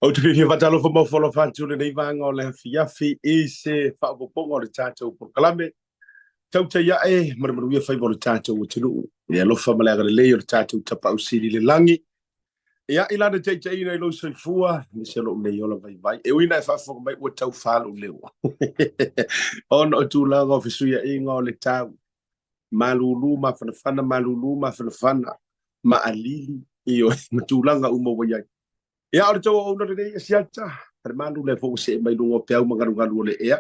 Ou te fiafia faatalofa ma ofo alofa atu lenei vaega o le afiafi i se faaopoopoga o le tatou polokalame. Tautai ae ma le manuia faiva o le tatou atunuu i le alofa ma le agalelei o le tatou Tapaau Sili i le lagi. Ia, i lana taitaiina i lou soifua, aemaise lou nei ola vaivai. E ui ina e faafofoga mai ua tau fa lou leo ona o tulaga o fesuiaiga o le tau. Malulu mafanafana, malulu mafanafana, maalili, ioe, ma tulaga uma ua i ai. Ia, o le tou auauna lenei, Asiata, Falemalu, lea foi ua see mai luga o peau ma galugalu o le ea,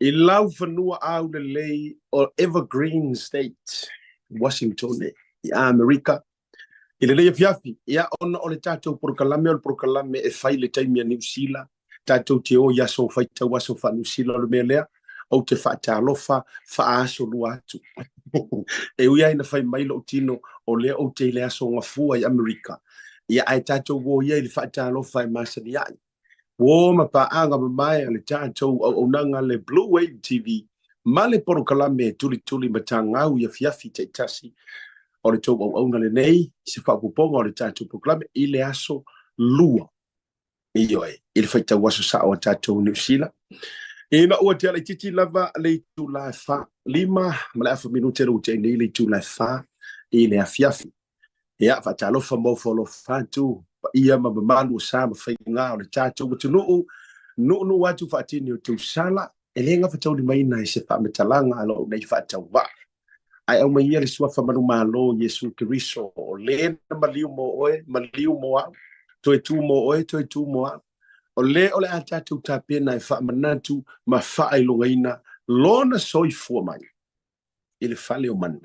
i lau fanua aulelei o Evergreen State, Washington, i Amerika, i lenei afiafi. Ia, ona o le tatou polokalame, o le polokalame e fai i le taimi a Niu Sila, tatou te o i aso faitau aso faa-Niu Sila, o le mea lea, ou te faatalofa faaaso lua atu. E ui lava ina fai mai lou tino, o lea ou te i le aso gafua i Amerika, ia ae tatou o ia i le faatalofa e masani ai. Uo ma paaga mamae a le tatou auaunaga le Blue Wave TV ma le polokalame Tulituli Matagau i afiafi taitasi o le tou auauna lenei i se faaopoopoga o le tatou polokalame i le aso Lua. Ioe, i le faitau aso sao a tatou Niu Sila. Ina ua tea laitiiti lava le itula e fa, 5 ma le afa minute ua tea nei le itula e fa i le afiafi. Ia, faatalofa ma ofo alofa atu, paia ma mamalu o sa ma faiga o le tatou atunuu, nuunuu atu faatini o tausala, e le gafataulimaina i se faamatalaga a lou nei faatauvaa. Ae aumai ia le suafa manumalo o Iesu Keriso, o le na maliu mo oe, maliu mo au, toe tu mo oe, toe tu mo au. O le o le a tatou tapena e faamanatu ma faailogaina lona soifua mai i le fale o manu.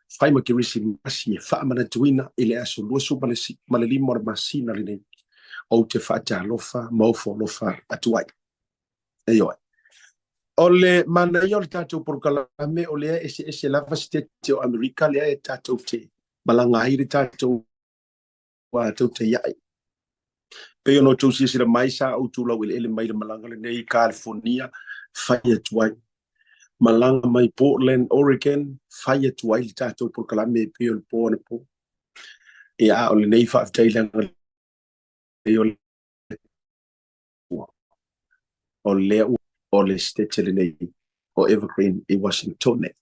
Fai ma Kerisimasi e faamanatuina i le aso 25 o le masina lenei, ou te faatalofa ma ofo alofa atu ai. Ioe. O le manaia o le tatou polokalame, o lea e eseese lava sitete o Amerika lea e tatou te malaga ai le tatou tautaiai. Pei ona outou silasila mai, sa ou tu laueleele mai le malaga lenei i Kalifonia, fai atu ai. Malaga mai Portland, Oregon, fai atu ai le tatou polokalame e pei o le po anapo. Ia, a o lenei faafetai i le agalelei o le Atua. O lea ua o le sitete lenei o Evergreen i Washingtone.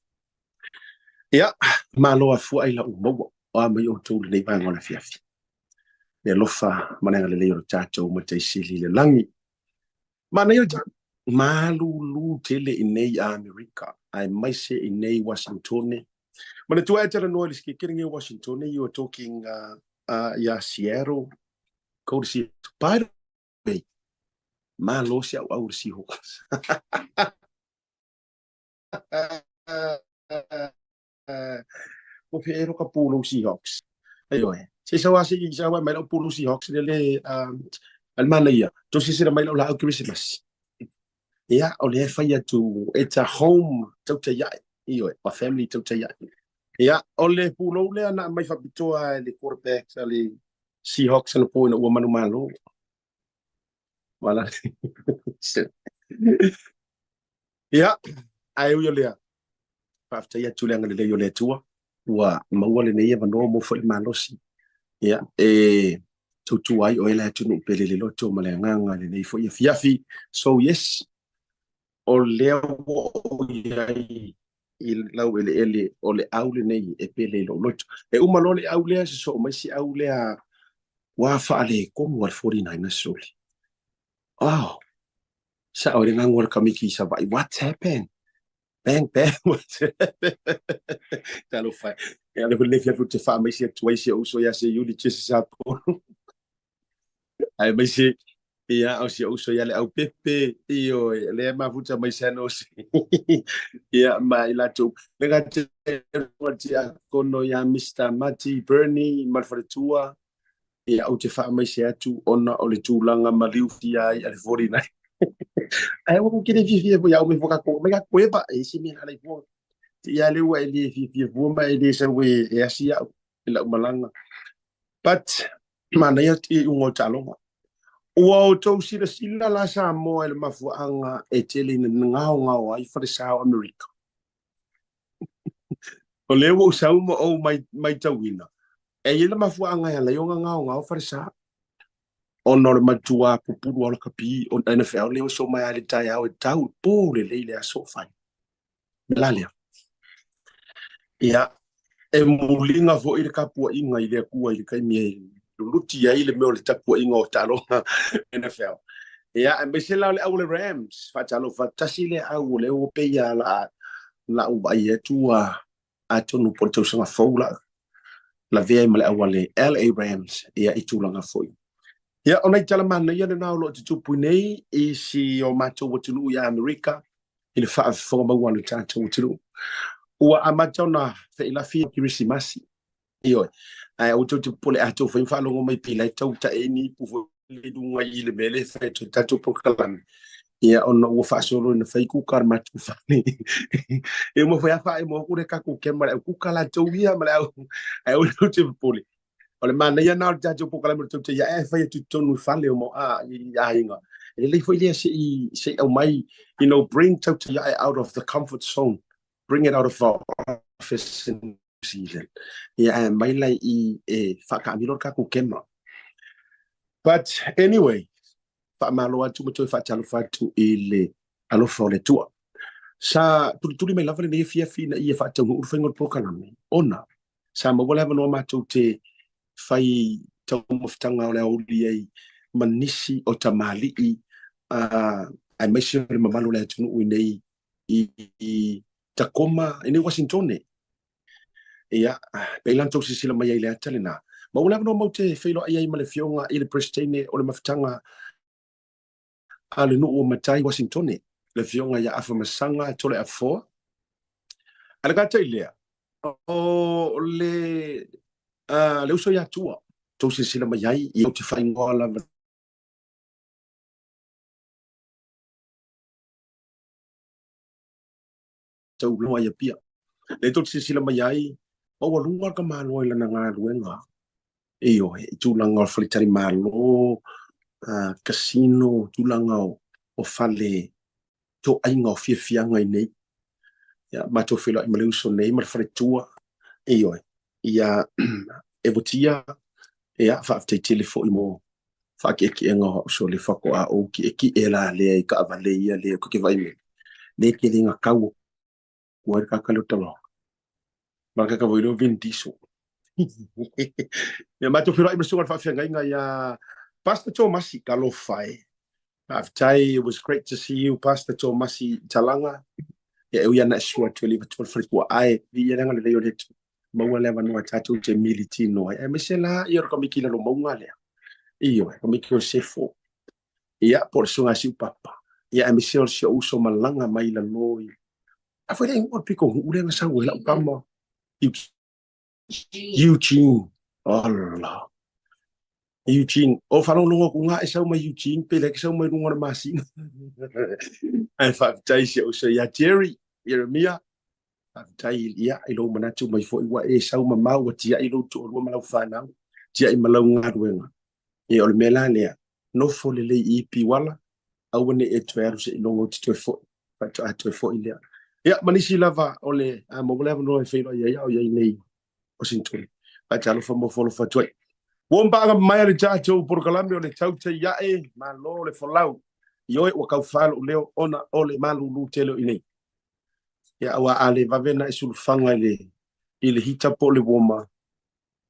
Ia, malo afua ai lau maua o a mai outou lenei vaega o le afiafi. Le alofa ma le agalelei o le tatou Matai Sili i le lagi. Manaia le tatou malulu tele i nei Amerika, aemaise i nei Washingtone. Manatua e talanoa i le sikekele nei o Washingtone, you are talking ia Seattle, go to Seattle. By the way, malo se auau o le Seahawks. Ko pe ero ka pulou Seahawks. Aioe. Se sau a se i sau mai lau pulou Seahawks le le al mana ia. To se se mai lau lau Christmas. Ia, o le fai atu it's a home tauta ia. Ioe, a family tauta ia. Ia, o le pulou lea na mai faapitoa e le quarterback a le Seahawks na po ina ua manumalo. Wala. Ia, ae ui o lea, faafetai atu le agalelei o le Atua, ua maua lenei avanoa mo foi le malosi. Ia, e tautua ai oe le atunuu pele le loto ma le agaga lenei foi afiafi. So yes, o lea ua ou i ai i lau eleele o le au lenei e pele i lou loto. E uma loa le au lea, sosoo mai si au lea ua faaletonu a le 49 soli. Oh, sao i le gagu a le Kamiki i Savaii, what's happened? Bang, bang, what's happened? Talofa e. Ia, le lenei afiafi ou te faamaise atu ai si ou uso ia Seiuli Jesse Sapolu. Aemaise ia o si ou uso ia Leaupepe, ioe, lea e mafuta mai San Jose. Ia, ma i latou. Le gata tiakono ia Mr. Mati Bernie ma le faletua, ia ou te faamaise atu ona o le tulaga maliu fia ai a le 49. Ae ua ku kele fiafia foi au me foka ko mai ka koe e se mea ala i fua. Ia le ua e le fiafia fua ma e le sau e e asi au i lau malaga. But manaia i uga o taaloga. Ua outou silasila la Samoa i le mafuaaga e tele ina gaogao ai falesa o Amerika. O lea ua ou sau ma ou matauina, e i ai le mafuaaga e ala ai ona gaogao falesa. Ona o le matua pupulu o lakapi o NFL lea ua so mai lava i le taeao e tau i po lelei le aso o fai. Me la lea. Ia, e muliga foi le tapuaiga i le Atua i le taimi e luluti ai le mea o le tapuaiga o taaloga NFL. Ia, aemaise la o le au o le Rams, faatalofa tasi le au o lea ua pei lava la lau vaai atu ua atonu po o le tausaga fou la lavea ai ma le au a le LA Rams ia i tulaga foi. Ia, o nai tala manaia lena o lo o tutupu nei i si o matou atunuu i Amerika i le faafofoga maua a le tatou atunuu. Ua amata ona feilafi Kerisimasi. Ioe. Ae aua tou te popole a tou fai ma faalogo mai pei la e tau tae ni ipu foi i luga i le mea lea e fai atu ai le tatou polokalame. Ia, ona ua faasolo ina fai kuka a le matou fale. E uma foi a faaemo atu le tatou camera le au kuka latou ia ma le au ae aua tou te popole. O le manaia lena o le tatou polokalame o le tou te ia e fai atu i totonu i fale o i aiga. E lelei foi lea se i aumai, you know, bring Tautai out of the comfort zone. Bring it out of our office in New Zealand. Ia ae aumai la i e faataamilo le tatou camera. But anyway, faamalo atu ma toe faatalofa atu i le alofa o le Atua. Sa tulituli mai lava lenei afiafi ina ia faataunuu le faiga o le polokalame, ona sa maua le avanoa matou te fai taumafataga o le aoauli ai ma nisi o tamalii aemaise o le mamalu o le atunuu i nei i Tacoma, i nei Wasintone. Ia, pei la ona tou silasila mai ai i le ata lena. Maua le avanoa matou te feiloai ai ma le Afioga i le Peresetene o le Mafutaga a le nuu o Matai, Wasintone, le Afioga ia Afamasaga Toleafoa. A le gata i lea, o le, le uso ia Tua, tou silasila mai ai, ia ou te faaigoa lava tauloa i Apia. Lea tou te silasila mai ai, maualuga le tamaloa i lana galuega. Ioe, i tulaga o le faletalimalo, casino, tulaga o fale toaiga o fiafiaga i nei. Ia, matou feiloai ma le uso nei ma le faletua. Ioe, ia Evotia, ia, faafetai tele foi mo faaki'eki'ega o a'u sole faatoa ou ki'eki'e la lea i taavale ia lea ou te vaai mai lea e tele ina tau atu ai le tagata lea o Taloga ma le tagata foi lea o Vin Diesel. Ia matou feiloai ma le susuga i le faafeagaiga ia Pastor Tomasi, talofa e. Faafetai, it was great to see you Pastor Tomasi Talaga. Ia e ui ana e sua atu e le matua le faletua ae viia le agalelei o le Atua. Maua le avanoa tatou te militino ai. Aemaise la ia o le tamaiti i Lalomauga lea. Ioe, tamaiti o Sefo. Ia, po o le susuga a Siupapa. Ia, aemaise o si ou uso malaga mai i lalo i... A foi le igoa o le pito nuu lea na sau ai lau tama. Eugene. Ala. Eugene. O faalogologo atu nga e sau mai Eugene, pe le ke sau mai luga o le masina. Ae faafetai si ou uso ia Jerry, Jeremia. Faafetai ia i lou manatu mai foi ua e sau mamao ua tiai lou toalua ma lau fanau, tiai ma lau galuega. Ia o le mea la lea, nofo lelei i Piuala, aua ne i e toe alu seiloga ou te toe foi, faatoa toe foi lea. Ia, ma nisi lava o le a maua le avanoa e feiloai ai a o i ai nei Washington. Faatalofa ma ofoalofa atu ai. Ua mpaaga mamae le tatou polokalame o le Tautai Ae, malo le folau. Ioe, ua taufa lou leo ona o le malulu tele o i nei. Ia, aua a le vave ona e sulufaga i le hita po o le warmer,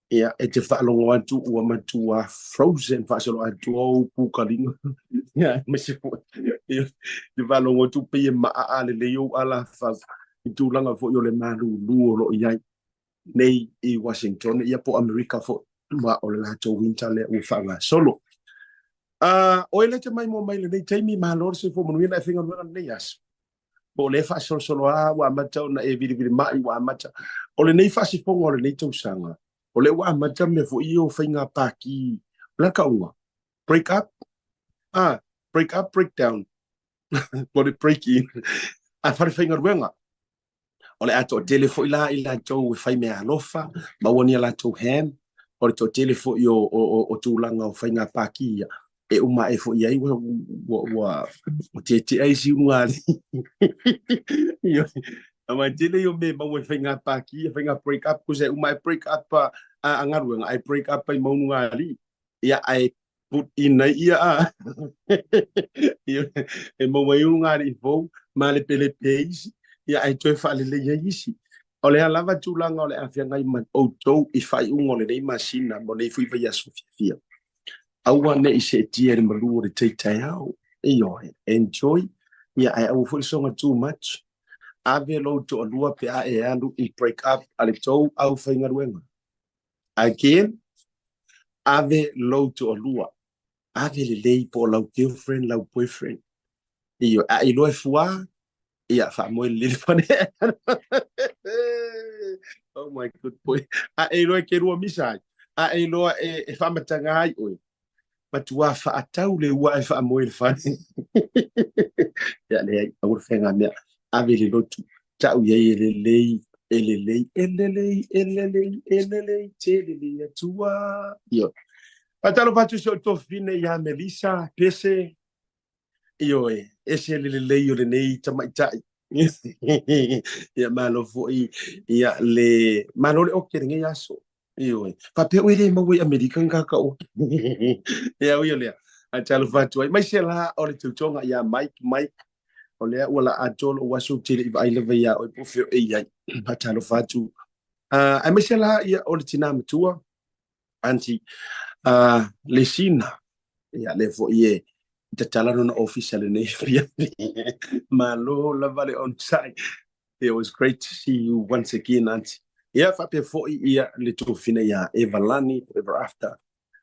ia, e te faalogo atu ua matua frozen faasoloatoa ou pukaliga. Ia, aemaise foi, ia, te faalogo atu pei e maaa lelei ou alafau i tulaga foi o le malulu o lo o i ai nei i Washington, ia po o Amerika foi, ma o le latou winter lea ua faagasolo. O e lete mai mo mai lenei taimi, malo le soifua manuia na e faigaluega lenei aso. Po o lea e faasolosolo lava ua amata ona e vilivilimai, ua amata. O lenei faasifoga o lenei tausaga, o lea ua amata mea foi ia o faiga paki, o le a le tauga? Break up? Ah, break up, break down. Po o le break in. A fale faigaluega. O le a toatele foi la i latou e fai meaalofa, maua ni a latou ham, o le toatele foi o tulaga o faiga paki ia, e uma ae foi i ai ua, ua, ua, ua tietea isi ulugalii. Aua e tele ia o mea e maua i faiga paki ia, faiga break up, cause e uma ae break up a galuega, ae break up ai ma ulugalii. Ia, ae put in ai ia a e maua ai ulugalii fou ma lepelepe ai isi, ia ae toe faalelei ai isi. O le a lava tulaga o le a feagai ma outou i faaiuga o lenei masina ma lenei foi vaiaso fiafia, aua ne i seetia i le malu o le tai taeao. Ioe, enjoy, ia ae aua foi le soga too much. Ave lou toalua pe a e alu i break up a le tou aufaigaluega. Again, ave lou toalua, ave lelei po o lau girlfriend, lau boyfriend. Ioe, a e iloa e fuā, ia faamoe lelei le fale. Oh my good boy. A e iloa e kelua misa ai, a e iloa e faamataga ai oe, matua faatau le ua ae faamoe i le fale. Ia leai, aua le faiga mea. Ave le lotu, tau i ai e lelei, e lelei, e lelei, e lelei, e lelei tele le Atua. Ioe. Faatalofa atu i si ou tofine ia Melissa Pese. Ioe, ese le lelei o lenei tamaitai. Ia malo foi ia le malo le oke lenei aso. Ioe, faapea oe le maua i Amerika ni kaka oke. Ia ui o lea, talofa atu ai. Mai se la o le tautoga ia Mike, Mike, o lea ua la atoa lou aso ou te le i vaai lava ia oe po o fea o e i ai. Faatalofa atu. Aemaise la ia o le tina matua, Aunty Lesina, ia lea foi e tatala lona ofisa lenei afiafi. Malo lava le onosai. It was great to see you once again, Aunty. Ia faapea foi ia le tofina ia Eva Lani, Ever After,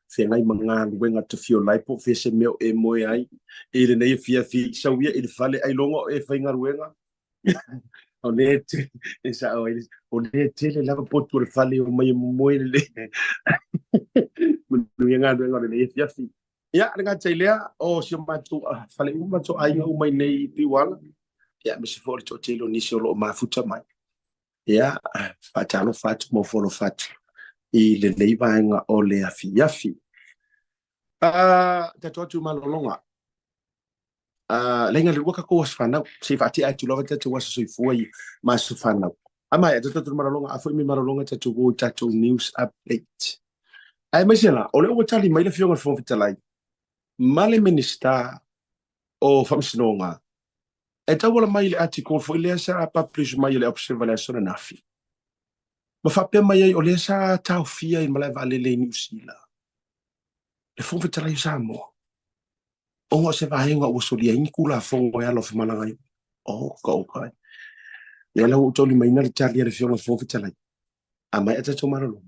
feagai ma galuega tafio lai po o fea se mea o e moe ai i lenei afiafi. Sau ia i le fale ailoga o e faigaluega. O lea e e sao ai, o lea e tele lava potu o le fale o mai e momoe lelei. Manuia galuega o lenei afiafi. Ia, le gata i lea, o si o matou fale uma, matou aiga uma i nei i Piuala, ia, aemaise foi o le toatele o nisi o lo o mafuta mai. Ia, faatalofa atu ma ofo alofa atu i lenei vaega o le afiafi. Tatou atu i malologa. Laina le lua tatou aso fanau, se i faatea atu lava tatou aso soifua ia ma aso fanau. A maea tatou atu i malologa, a foi mai malologa tatou o i tatou news update. Aemaise la, o lea ua tali mai le Afioga i le Fofoga Fetalai ma le Minisita o Faamasinoga e tauala mai i le article foi lea sa publish mai e le Observer i le aso ananafi, ma faapea mai ai o lea sa taofia i le malae vaalele i Niu Sila le Fofoga Fetalai o Samoa ona o se vaega ua solia ai ni Tulafono e ala o femalagaaiga. Oka oka e. Lea la ua ou taulimaina le tali a le Afioga i le Fofoga Fetalai, a maea tatou malologa,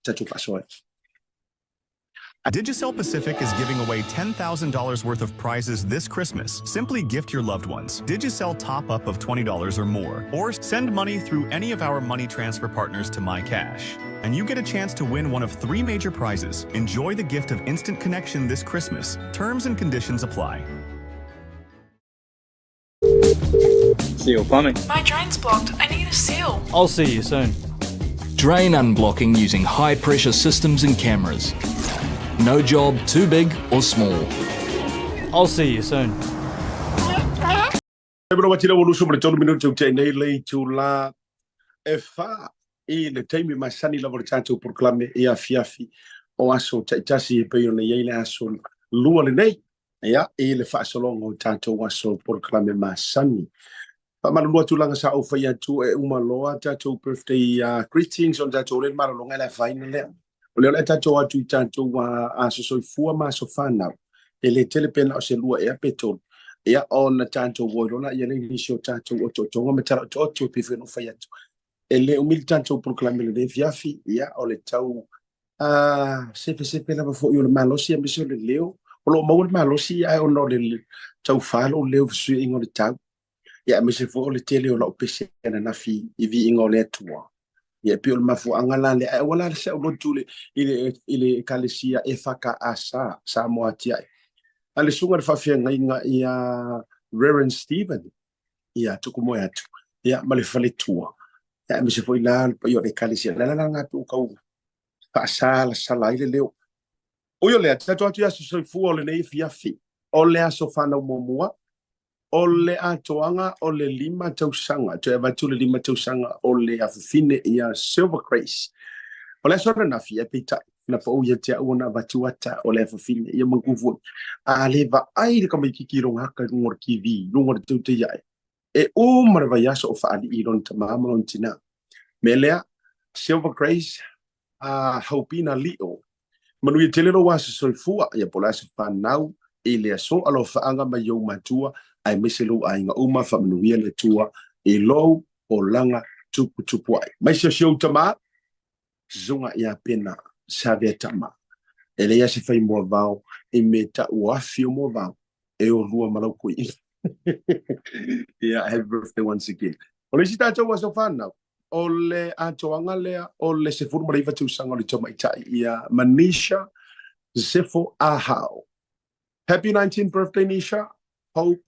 tatou faasoa ai. Digicel Pacific is giving away $10,000 worth of prizes this Christmas. Simply gift your loved ones Digicel top up of $20 or more, or send money through any of our money transfer partners to MyCash. And you get a chance to win one of three major prizes. Enjoy the gift of instant connection this Christmas. Terms and conditions apply. Seal Plumbing. My drain's blocked. I need a seal. I'll see you soon. Drain unblocking using high pressure systems and cameras. No job too big or small. I'll see you soon. E manawa tira ua 23 minute o te nei le itula e wha i le taimi masani lava o le tatou polokalame i afiafi o aso taitasi e pei ona i ai le aso lua lenei ia i le faasologa o tatou aso polokalame masani. Faamalulu atu leaga sa ou fai atu e uma loa tatou birthday greetings ona tatou le malologa e le afaina lea. O lea o le a tatou atu i tatou aso soifua ma aso fanau. E le tele pe na o se lua ea pe tolu. Ia ona tatou o ai loa laia lea i nisi o tatou otootoga ma tala otooto e pei foi ona ou fai atu. E le umi le tatou polokalame i lenei afiafi, ia o le tau sefesefe lava foi o le malosi aemaise o le leo. O lo o maua le malosi ae ona o le taufa lou leo i fesuiaiga o le tau. Ia aemaise foi o le tele o lau pese ananafi i viiga o le Atua. Ia e pei o le mafuaaga la lea, ae aua la se au lotu i le, i le Ekalesia EFKS, Samoa Atiae. A le susuga i le faafeagaiga ia Reverend Stephen, ia tuku moe atu, ia ma le faletua. Ia aemaise foi la le paia o le Ekalesia. Le ala la lena pe ua tau faasalasala ai le leo. Ui o lea, tatou atu i aso soifua o lenei afiafi, o le aso fanau muamua, O le atoaga o le lima tausaga, toe avatu le lima tausaga o le afafine ia Silver Grace. O le aso ananafi, ae peitai, Na pau ia te au ona avatu ata o le afafine ia manatua foi, a le vaai le tamaititi i lona ata i luga o le TV, i luga o le teutei ae, e uma le vaiaso o faalii i lona tamā ma lona tinā. Mea lea, Silver Grace, a Haupina Lio, manuia tele lou aso soifua, ia po o le aso fanau i le aso alofaaga mai ou matua aemaise lou aiga uma, faamanuia le Atua i lou olaga tuputupuae. Mai si ou tamā, susuga ia Pena Saveatama. E leai lava se fai moavao i mea tau o afi o moavao e olua ma lau kui. Yeah, happy birthday once again. O le isi tatou aso fanau, o le atoaga lea o le 19 tausaga o le tamaitai ia Manisha Zefo Ahau. Happy 19th birthday, Nisha. Hope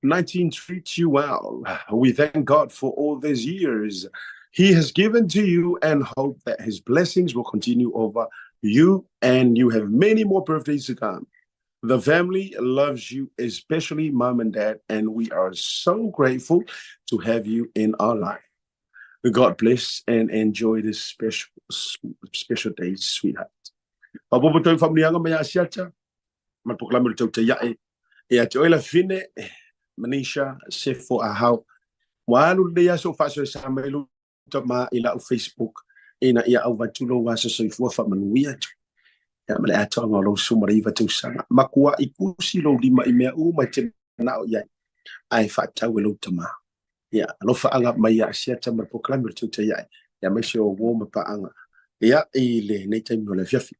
19 treats you well. We thank God for all these years He has given to you and hope that His blessings will continue over you and you have many more birthdays to come. The family loves you, especially mom and dad, and we are so grateful to have you in our life. God bless and enjoy this special special day, sweetheart. Faaopoopo atu ai faamanuiaga mai Asiata ma le polokalame o le Tautai Ae ia te oe Lafine Manisha Sefo Ahau. Ua alu lenei aso o faasoesa mai lou tama i lau Facebook ina ia avatu lou aso soifua faamanuia atu ia ma le atoaga o lou 19 tausaga. Makuai kusi lou lima i mea uma e te manao i ai ae faatau e lou tama. Ia alofaaga mai ia Asiata ma le polokalame o le Tautai Ae ia aemaise o uo ma paaga ia i lenei taimi o le afiafi.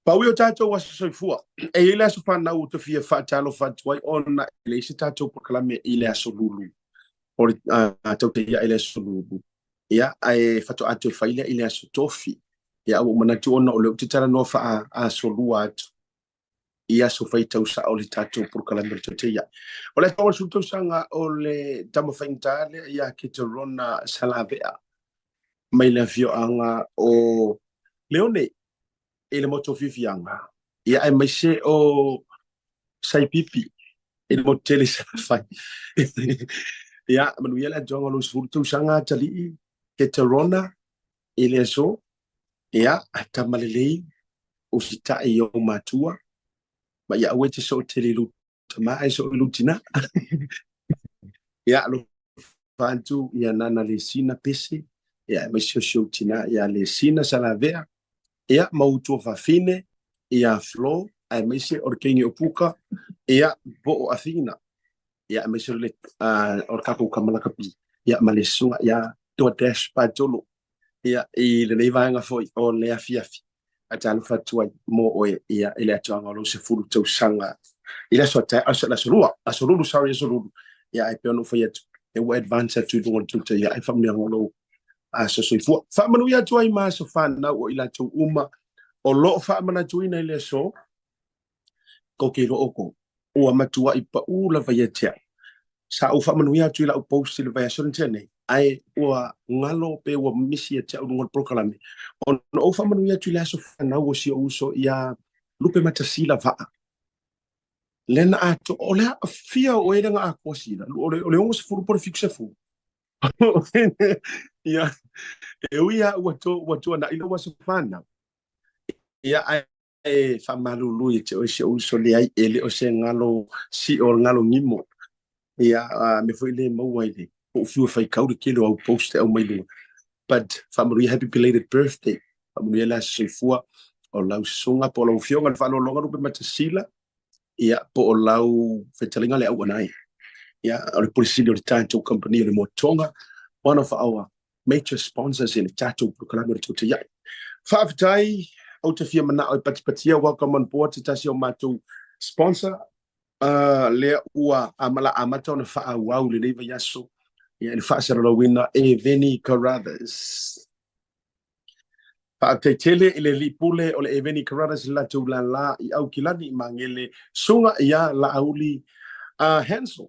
Pau ia o tatou aso soifua, e i ai le aso fanau ou te fia faatalofa atu ai ona e leai se tatou polokalame i le aso Lulu, o le Tautai Ae i le aso Lulu. Ia, ae faatoa toe fai lea i le aso Tofi. Ia, ua ou manatu ona o lea ou te talanoa faa-aso lua atu i aso faitau sao o le tatou polokalame o le Tautai Ae. O le aso 60 tausaga o le tama faigata lea ia Keterona Salavea mai le afioaga o Leone i le motu o Fifiaga, ia aemaise o Saipipi i le motu tele i Salafai. Ia, manuia le atoaga o lou 10 tausaga atalii, Keterona i le aso, ia, tama lelei, usitai i ou matua, ma ia aua e te soo tele i lou tama ae soo i lou tina. Ia, alofa atu ia Nana Lesina Pese, ia aemaise o si ou tina ia Lesina Salavea, ia ma ou tuafafine ia Flo, aemaise o le teine o Puka, ia po o Athena, ia aemaise o le o le tatou tama lakapi, ia ma le susuga ia Toa Dash Patolo. Ia, i lenei vaega foi o le afiafi, faatalofa atu ai mo oe, ia, i le atoaga o lou 10 tausaga i le aso atae, aso, aso lua, aso lulu, sorry, aso lulu. Ia, ae pei ona ou fai atu, e ua advance atu i luga o le tuta, ia, ae faamanuiaga o lou aso soifua. Faamanuia atu ai ma aso fanau o i latou uma o lo o faamanatuina i le aso, kou te iloa outou, ua matuai paʻu lava ia te au. Sa ou faamanuia atu i lau post i le vaiaso na tea nei, ae ua galo pe ua misi ia te au i luga o le polokalame, ona ou faamanuia atu i le aso fanau o si ou uso ia Lupematasila Vaa. Lea na atoa, o le a fia o oe lea na atoa sila, o le 60 po o le 70. Ia, e ui lava ua ua tuanai lou aso fanau, ia ae E faamalulu ia te oe si ou uso, leai, e le o se galo sio o le galo gimo. Ia, a mea foi lea e maua i le po o fiu e faitau le tele o au post e aumai luga. But faamanuia, happy belated birthday. Faamanuia le aso soifua o lau susuga po o lau afioga i le Faaaloaloga Lupematasila, ia, po o lau fetalaiga le Auanae. Ia, o le Pule Sili o le tatou kamupani o le Motu Tonga, one of our major sponsors i le tatou polokalame o le Tautai Ae. Faafetai, ou te fia manao e patipatia, welcome on board se tasi o matou sponsor, lea ua la amata ona faaauau lenei vaiaso ia i le faasalalauina e Veni Carruthers. Faafetai tele i le alii pule o le Eveni Carruthers i le latou lālā i Aukilani i Magele, Suga ia Laauli Hansel.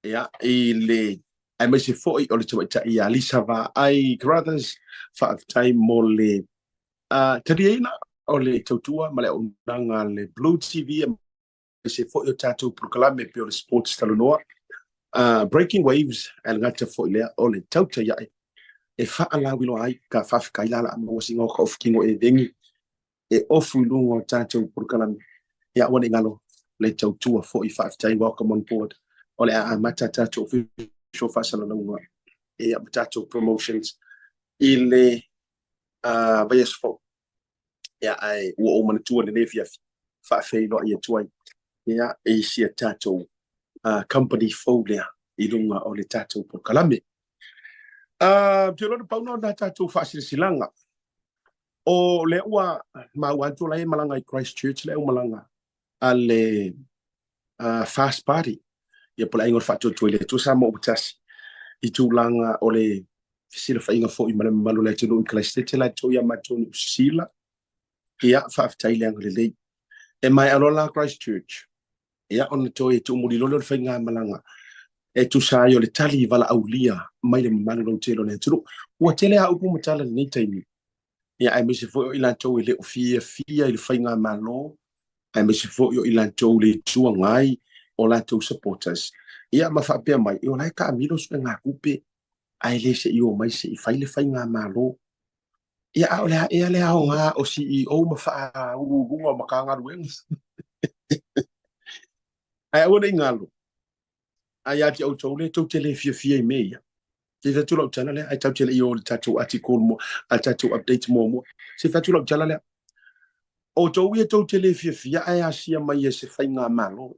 Ia, i le aemaise foi o le tamaitai ia Lisa Vaai Carruthers, faafetai mo le taliaina o le tautua ma le auaunaga a le Blue TV aemaise foi o tatou polokalame pei o le Sports Talanoa, Breaking Waves, ae le gata foi lea o le Tautai Ae e faalauiloa ai ka faafetai la la maua sina o ka ofutino e vengi. E ofu i luga o tatou polokalame. Ia aua ne i galo le tautua foi. Faafetai, welcome on board. O le a amata tatou official faasalalauga ia ma tatou promotions i le vaiaso fou. Ia ae ua ou manatua i lenei afiafi faafeiloai atu ai ia i si a tatou company fou lea i luga o le tatou polokalame. Ou te iloa na pau lena o nā tatou faasilasilaga. O lea ua maua atu la e malaga i Christchurch le aumalaga a le Fast Party, ia po o le Aiga o le Faatuatua i le Atua Samoa ua tasi i tulaga o le fesilafaiga foi ma le mamalu o le atunuu i Kalaisete latou ia matou Niu Sila. Ia, faafetai le agalelei. E maea loa la Christchurch, ia ona toe tuumuli loa lea o le faigamalaga e tusa ai o le tali valaaulia mai le mamalu lautele o le atunuu. Ua tele lava upu ma tala i lenei taimi, ia aemaise foi o i latou e le o fiafia i le faigamalo, aemaise foi o i latou le Itu Agai, o latou supporters, ia ma faapea mai, o la e taamilo suegatupe, ae le se i omai se i fai le faigamalo. Ia, a o le a ea le aoga o CEO ma faauluuluga o Matagaluega? Ae aua ne i galo, a ia te outou lea tou te le fiafia i mea ia. Se i fai atu lau tala lea, ae tatou te le i o i le tatou article mo, a le tatou update muamua. Se i fai atu lau tala lea. Outou ia tou te le fiafia ae asia mai e se faigamalo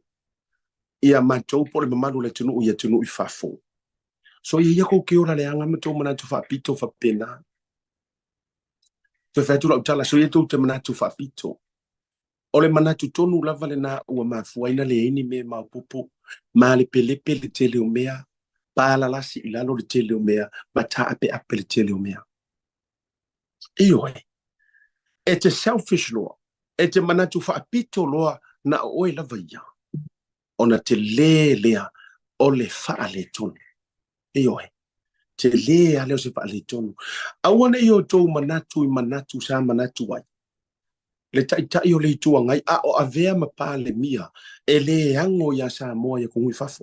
ia matou po o le mamalu o le atunuu i atunuu i fafo. So ia ia kou ke ola leaga ma tou manatu faapito faapena. Toe fai atu lau tala, so ia tou te manatu faapito. O le manatu tonu lava lena ua mafua ai na leai ni mea maopoopo, malepelepe le tele o mea, palalasi i lalo le tele o mea, ma taapeape le tele o mea. Ioe, e te selfish loa, e te manatu faapito loa na o oe lava ia, ona tele lea o le faaletonu. Ioe, tele lava lea o se faaletonu. Aua ne i outou manatu i manatu sa manatu ai le Taitai o le Itu Agai a o avea ma Palemia e le ago iā Samoa i atunuu i fafo.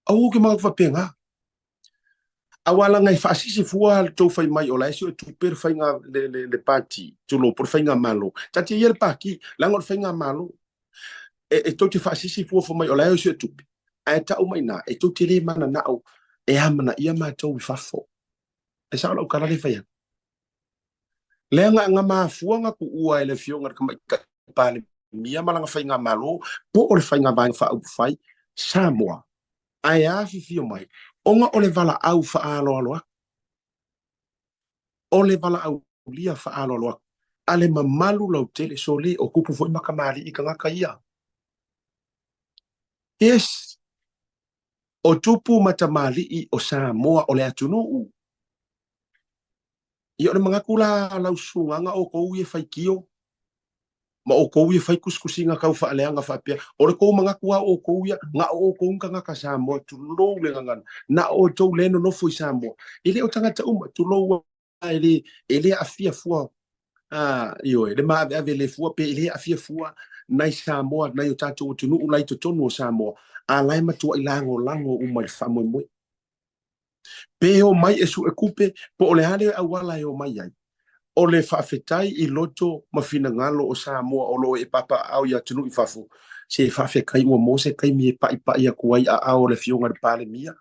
Aua ou te manatu faapena. Aua leaga e faasisi fua le tou fai mai o la e suetupe le faiga le, le, le pati, tulou, po o le faigamalo. Taatia ia le pati, leaga o le faigamalo. E, e tou te faasisi fua fai mai o la e suetupe. Ae tau mai na, e tou te le mananao e amanaia matou i fafo. E sao lau tala lea e fai atu. Leaga na mafua na tuua e le Afioga i le Tamaitai Palemia ma lana faigamalo po o le Faiga Vaega Faaupufai Samoa ae afifio mai ona o le valaau faaaloalo atu, o le valaaulia faaaloalo atu a le mamalu lautele, sole, o tupu foi ma kamali'i tagata ia. Yes, o tupu ma tamalii o Samoa o le atunuu. Ia o le manatu la lau susugaga o outou ia e faitio ma outou ia e fai tusitusiga tau faaleaga faapea, o le tou manatu lava o outou ia, na o outou ni tagata Samoa, tulou le gagana, na o outou lea e nonofo i Samoa. E le o tagata uma, tulou lava, e le, e le aafia fua, ioe, le maaveave le fua pe e le aafia fua nai Samoa, nai o tatou atunuu la i totonu o Samoa, a la e matuai lagolago uma i le faamoemoe. Pe omai e suetupe, po o le a le auala e omai ai, o le faafetai i loto ma finagalo o Samoa o lo o e papaaao i atunuu i fafo, se faafetai ua maua se taimi e pa'ipa'i atu ai aao o le Afioga i le Palemia.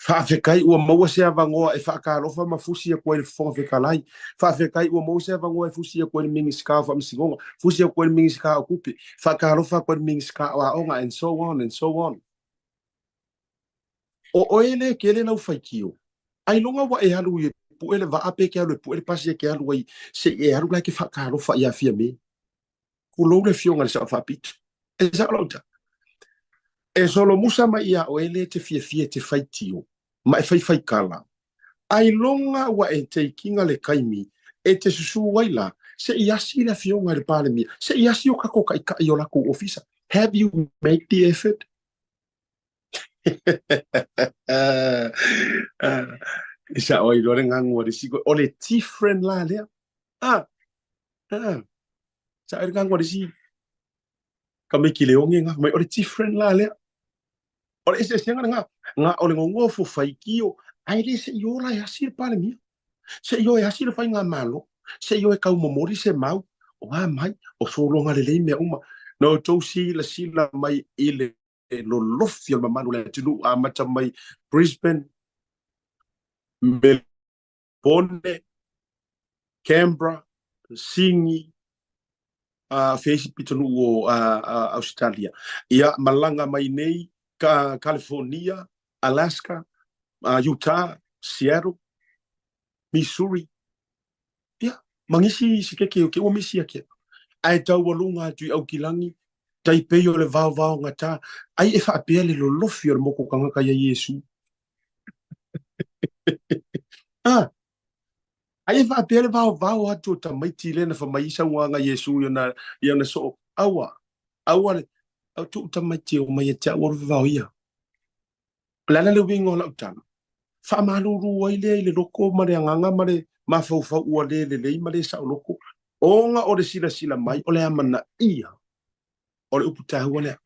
Faafetai ua maua se avanoa e faatalofa ma fusi atu ai le Fofoga Fetalai. Faafetai ua maua se avanoa e fusi atu ai le Minisita o Faamasinoga, fusi atu ai le Minisita o Tupe, faatalofa atu ai le Minisita o Aoga and so on and so on. O oe lea e tele lau faitio, ailoga ua e alu e pue le vaa pe e te alu e pue le pasi e te alu ai se i e alu la e te faatalofa ia Fiame. Tulou le Afioga i le Sao Faapito. E sao lau tala. E solomusa mai ia oe lea e te fiafia e te faitio ma e faifaikala, ailoga ua e teikiga le taimi e te susū ai la se i asi le Afioga i le Palemia, se i asi o tatou taitai o latou ofisa. Have you made the effort? E sao ai loa le gagu a le isi, o le different la lea. Ah, ah. Sao ai le gagu a le isi tamaiti leoge ga, mai o le different la lea. O le eseesega lena, na o le nonofo faitio, ae le se i ola e asi le Palemia. Se i o e asi le faigamalo. Se i o e kau momoli se mau, o a mai, o sologa lelei mea uma. Na outou silasila mai i le lolofi o le mamalu o le atunuu amata mai Brisbane, Melbourne, Canberra, Sydney, fea isi pitonuu o Ausetalia. Ia, malaga mai nei ka California, Alaska, Utah, Seattle, Missouri, ia, ma nisi sikeke o ke ua misi akia. Ae taualuga atu i Aukilani, Taipei o le vaovaogata, ai e faapea le lolofi o le moku kangaka ia Iesu. Ah, ai e faapea le vaovao atu o tamaiti lea na fai mai sauaga Iesu i ona, i ona soo. Aua, aua le, au tuu tamaiti o mai e te au alu vavao ia. O le ala le uiga o lau tala, faamalulu ai lea i le loko ma le agaga ma le mafaufau ua le lelei ma le saoloko, ona o le silasila mai o le amanaia o le upu taua lea.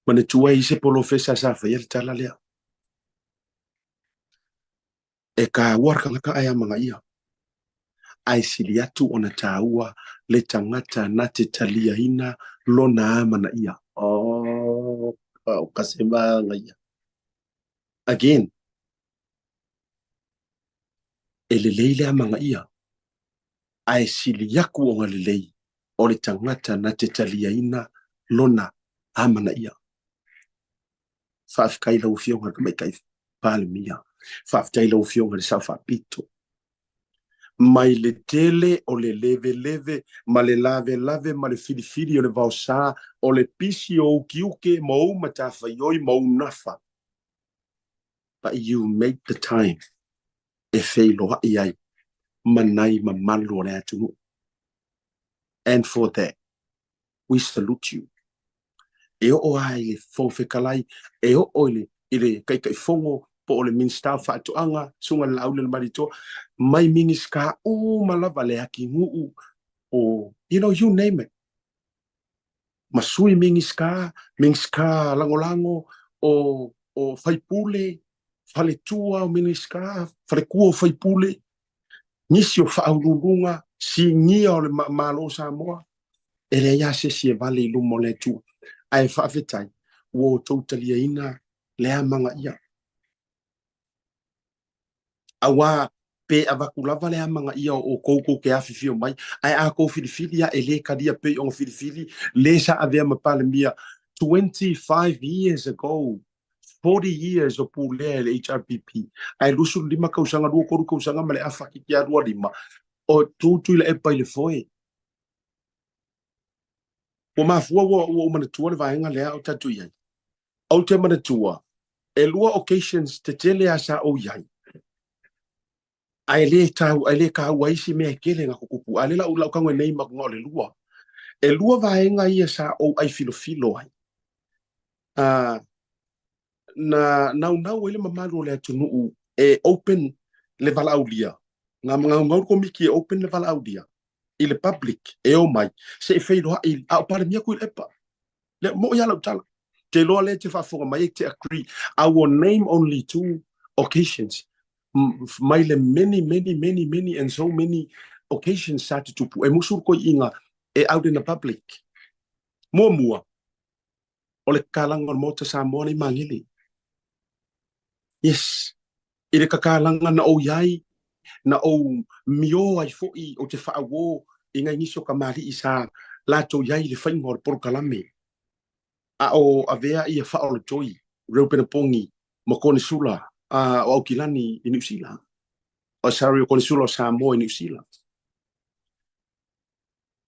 Manatua ai se polofesa sa faia le tala lea. E taua le tagata ae amanaia, ae sili atu ona taua le tagata na te taliaina lona amanaia. Oh, o ka se manaia. Again, e lelei le amanaia, ae sili aku ona lelei o le tagata na te taliaina lona amanaia. Faafetai lau Afioga i le Tamaitai Palemia. Faafetai lau Afioga i le Sao Faapito. Mai le tele o le leveleve ma le lavelave ma le filifili o le vaosā, o le pisi o ukiuke ma ou matafaioi ma ou nafa. But you make the time e feiloai ai ma nai mamalu o le atunuu. And for that, we salute you. E oo lava i le Fofoga Fetalai, e oo i le, i le Taitaifono po o le Minisita o Faatoaga, Susuga i le Laauli Malietoa, mai Minisita uma lava le atinuu o, you know, you name it. Ma sui Minisita, Minisita lagolago o, o faipule, faletua o Minisita, faletua o faipule, nisi o faauluuluga, sinia o le Malo o Samoa, e leai lava se isi e vale i luma o le Atua. Ae faafetai, ua outou taliaina le amanaia. Aua pe avatu lava le amanaia o outou tou te afifio mai, ae a outou filifili lava e le talia pei ona filifili le sa avea ma Palemia 25 years ago, 40 years o pulea e le HRPP, ae 25 tausaga, 23 tausaga ma le afa titi a 25, o tu Tuilaepa i le foe. Ua mafua ua ua ou manatua le vaega lea o tatou i ai. Ou te manatua, e lua occasions tetele lava sa ou i ai, ae le tau, ae le taua ai se mea e tele na tutupu, a o lea la ou tago nei ma o le lua. E lua vaega ia sa ou ai filofilo ai. Na naunau ai le mamalu o le atunuu e open le valaaulia. Na naunau le komiti e open le valaaulia i le public e omai se i feiloai a o Palemia Tuilaepa. Lea mo'i lava lau tala. Te iloa lea e te faafofoga mai e te agree. I will name only two occasions mai le many, many, many, many and so many occasions sa tutupu e musu le toeaiina e out in the public. Muamua, o le kakalaga o le Maota Samoa nei Magele. Yes, i le kakalaga na ou i ai, na ou miō ai foi ou te faauō i nai nisi o kamali'i sa latou i ai i le faiga o le polokalame a o avea ia faaolotoi Reuben Pongi ma Konesula o Aukilani i Niu Sila. Oh, sorry, o Konesula o Samoa i Niu Sila.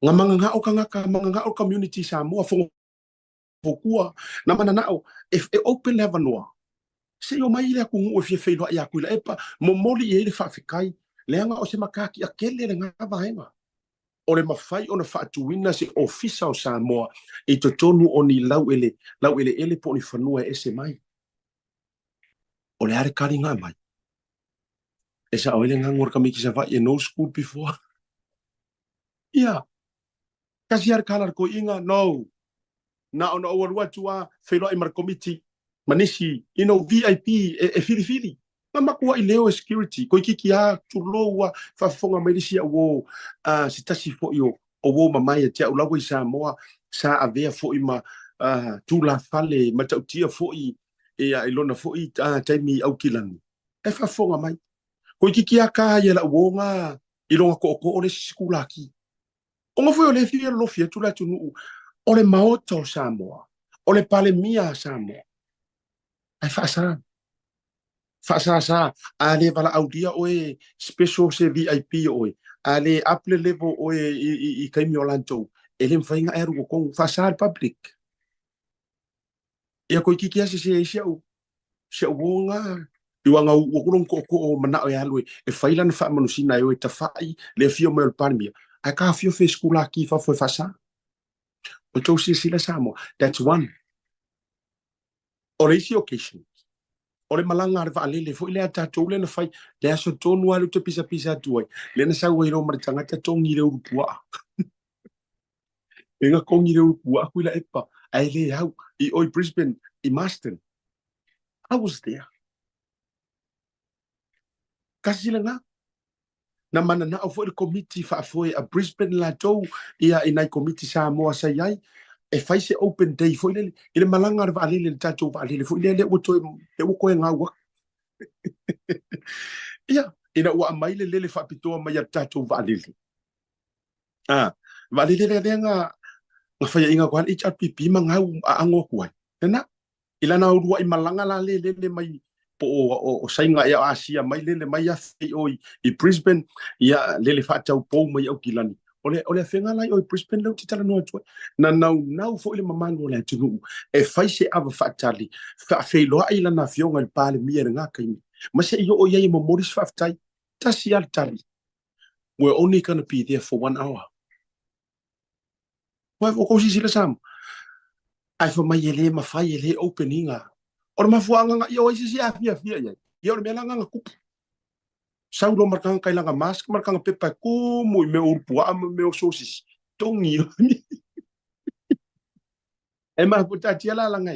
Na mananao tagata, mananao le community Samoa, fono Hokua, na mananao e, e open le avanoa se i omai le atunuu e fia feiloai ia Tuilaepa, momoli i ai le faafetai, leaga o se matatia tele lena vaega. O le mafai ona faatuina se ofisa o Samoa i totonu o ni lauele, laueleele po o ni fanua e ese mai. O le a le tali na aumai? E sao ai le gago o le tamaiti Savaii e no school before. Ia, Tasi a le kala le toeaiina, no. Na ona ou alu atu a feiloai ma le komiti ma nisi, you know, VIP e, e filifili. Na matuai leo e security, toeitiiti lava tulou a faafofoga mai le isi au uo a se tasi foi o uo mamae ia te au lava i Samoa sa avea foi ma tulafale matautia foi ia i lona foi taimi i Aukilani. E faafofoga mai. Toeitiiti lava ta ia lau uo na i lona tootoo o le isi sikulaki. Ona foi o lea e fia lolofi atu le atunuu o le Maota o Samoa, o le Palemia a Samoa. Ae faasa. Faasasa, a le valaaulia oe special se VIP oe, a le up le level oe i taimi o lantou, e le mafai ona e alu i totonu. Faasa le public. Ia toeitiiti lava sese ai si au si au uo na i uaga ua ku lona tootoo manao e alu e fai lana faamanusina e o e tafai le afio mai o le Palemia, ae ka afio fe sikulaki i fafo e faasa. O tou silasila Samoa, that's one. O le isi occasion, o le malaga a le vaalele foi lea a tatou lea na fai, le aso tonu lava lea ou te pisapisa atu ai, lea na sau ai loa ma le tagata togi le ulu puaa. E na togi le ulu puaa Tuilaepa, ae le au i o i Brisbane, i Marsden. I was there. Tasi lena. Na mananao foi le Komiti Faafoe a Brisbane latou ia i nai Komiti Samoa sa i ai e fai se open day foi lele i le malaga a le vaalele, le tatou vaalele foi lea, lea ua toe, lea ua toe gau atu. Ia, ina ua aumai le lele faapitoa mai a le tatou vaalele. Ah, vaalele lea lea na, na faiaina atu ai le HRPP ma gau aago atu ai. Lena, I lana uluai malaga la le lele mai po o Saina ea o Asia mai lele mai afe i o i Brisbane, ia lele faataupou mai Aukilani. O le, o le afega la i o i Brisbane lea ou te talanoa atu ai. Na naunau foi le mamalu o le atunuu e fai se ava faatali, faafeiloai lana afioga i le Palemia i lena taimi, ma se i oo i ai e momoli se faafetai. Tasi lava le tali, We're only gonna be there for one hour. Ua ua kou silasila Samoa? Ae fai mai e le mafai, e le open ina. O le mafuaaga na ia o ai se isi e afiafia i ai, ia o le mea la na tupu. Sau loa ma le tagata i lana mask ma le tagata pepa e tumu i mea o ulu puaa ma mea o sosisi, togi loa. E mafua taatia la laga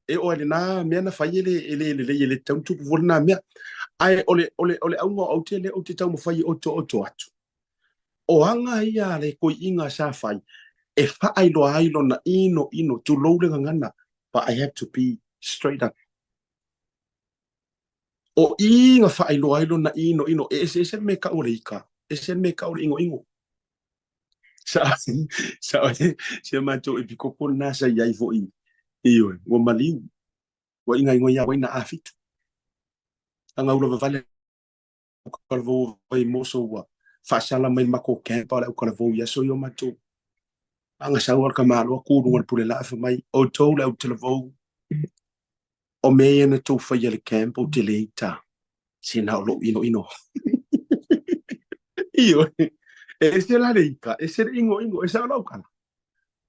e oo ai lena mea na fai e le e le lelei e le tatau ona tupu foi lena mea. Ae o le o le o le auga o aute lea ou te taumafai e otooto atu, o aga ia a le toeaina sa fai e faailoa ai lona inoino, tulou le gagana, but I have to be straight up. O i na faailoa ai lona inoino, e eseese le mea e tau o le ika, ese le mea e tau o le inoino. Sa sa si a matou epikopo lena sa i ai foi, ioe, ua maliu, ua ingaigoa ia wai na afitu. Anga ula vavale au kalavou o Vaimoso ua faasala mai le matou camp a o le au kalavou i aso ia o matou. Anga sau a le tamaloa ku luga o le pule laa fai mai, outou le au talavou, o mea ia na tou faia i le camp ou te le ita. Se na o lou inoino. Ioe. E ese la le ika, ese le inoino, e sao lau tala.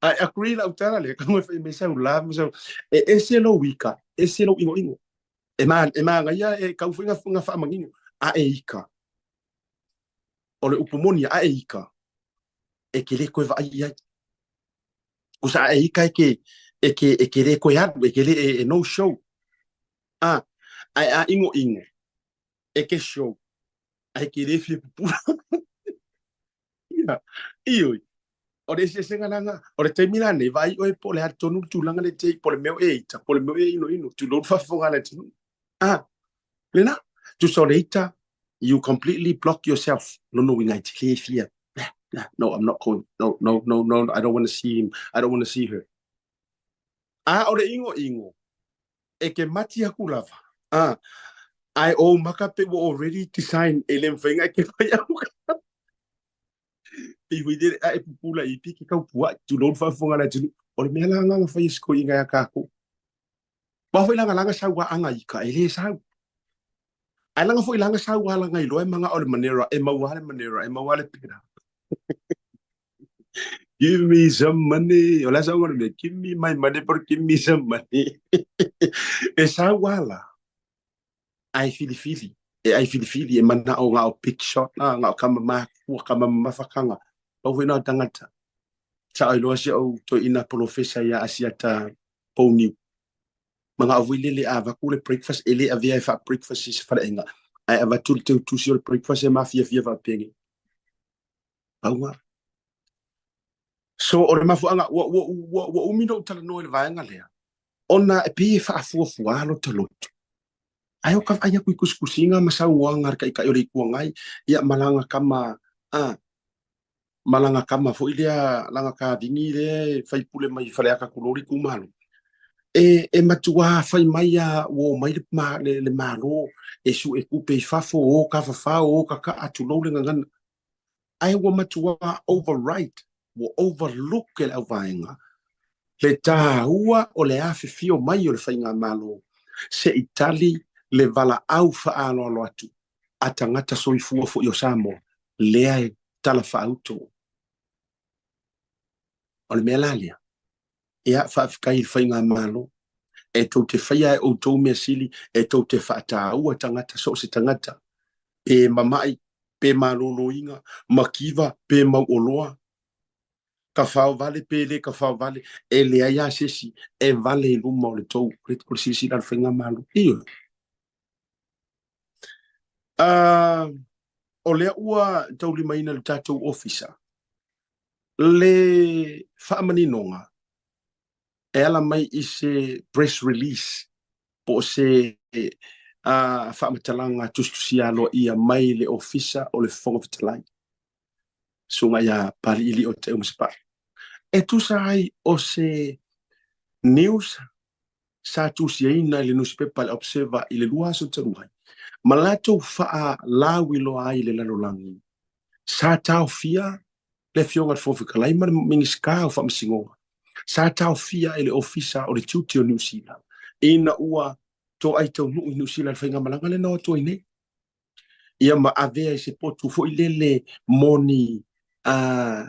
I agree lau tala lea, ka fai mai sau la, ma sau, e ese lou ika, ese lou inoino. E ma, e manaia e kau foi nga faamanino, a e ika. O le upu moni, a e ika, e ke le koe vaai i ai. Kusa a e ika e ke, e ke, e ke le koe alu, e ke le, e, e no show. A, ae a inoino, e ke show, ae ke le fia pupula. Ia, ioe, o le eseesega la na, o le taimi la nei, vaai oe po o le a tonu le tulaga lea te i, po o le mea o e ita, po o le mea o e inoino, tulou le faafofoga a le atunuu. A, lena, tusa o le ita, you completely block yourself. Lona uiga e te le fia, no, I'm not going, no, no, no, no, I don't want to see him, I don't want to see her. A o le inoino, e ke mati aku lava, a, ae ou maka pe ua already design e le mafai ona e ke fai au ka. Pei foi lele a e pupula i piki kau pua'i, tulou le faafofoga a le atunuu. O le mea la lena na fai e si toeaina ia tatou. Aua foi laga laga sau a aga ika, e le sau. Ae laga foi laga sau a laga iloa e mana'o le manera, e maua le manera, e maua le pera. Give me some money. O le a sau le mea, give me my money, but give me some money. E sau a la, ae filifili, e ai filifili, e mana'o na o big shot la, na o kama makua, kama mafakaga. Pau foi na o tagata. Sa o iloa si ou toeaina polofesa ia Asiata Pouniu. Manao foi lele a avatu le breakfast e le avea e faa-breakfast i se faleaiga, ae avatu le teutusi o le breakfast e mafiafia faapea. Pauga. So o le mafuaaga ua umi ona ou talanoa i le vaega lea, ona e pei e faafuafua lota loto. Ae o ka vaai aku i tusitusiga ma saunoaga a le Taitai o le Itu Agai, ia ma lana tama, a, ma lana tama foi lea, lana kavini lea e faipule mai Faleata tulou le itumalo. E matuā fai mai lava ua omai le Malo e sue tupe i fafo, o tafafao, o tataa, tulou le gagana. Ae ua matuā override, ua overlook e le auvaega le taua o le afifio mai o le faigamalo se i tali le valaau faaaloalo atu a tagata soifua foi o Samoa lea e tala faauto. O le mea la lea, ia faafetai i le faigamalo, e tou te faia e outou mea sili, e tou te faataua tagata, so o se tagata, pe mama'i, pe maloloina, mativa, pe mauoloa, tafaovale pe le tafaovale, e leai lava se isi e vale i luma o le tou, o le silasila a le faigamalo. Ioe. O lea ua taulimaina e le tatou Ofisa le faamaninoga e ala mai i se press release po o se faamatalaga tusitusia aloaia mai le Ofisa o le Fofoga Fetalai, Susuga ia Paliilio Teumasepaa. E tusa ai o se news sa tusiaina i le nusipepa le Observer i le 2 aso talu ai, ma latou faalauiloa ai i le lalolagi, sa taofia le Afioga i le Fofoga Fetalai ma le Minisita o Faamasinoga, sa taofia e le Ofisa o le Tiute o Niu Sila ina ua toai taunuu i Niu Sila i le faigamalaga lea na o atu ai nei, ia ma avea i se potu foi lele mo ni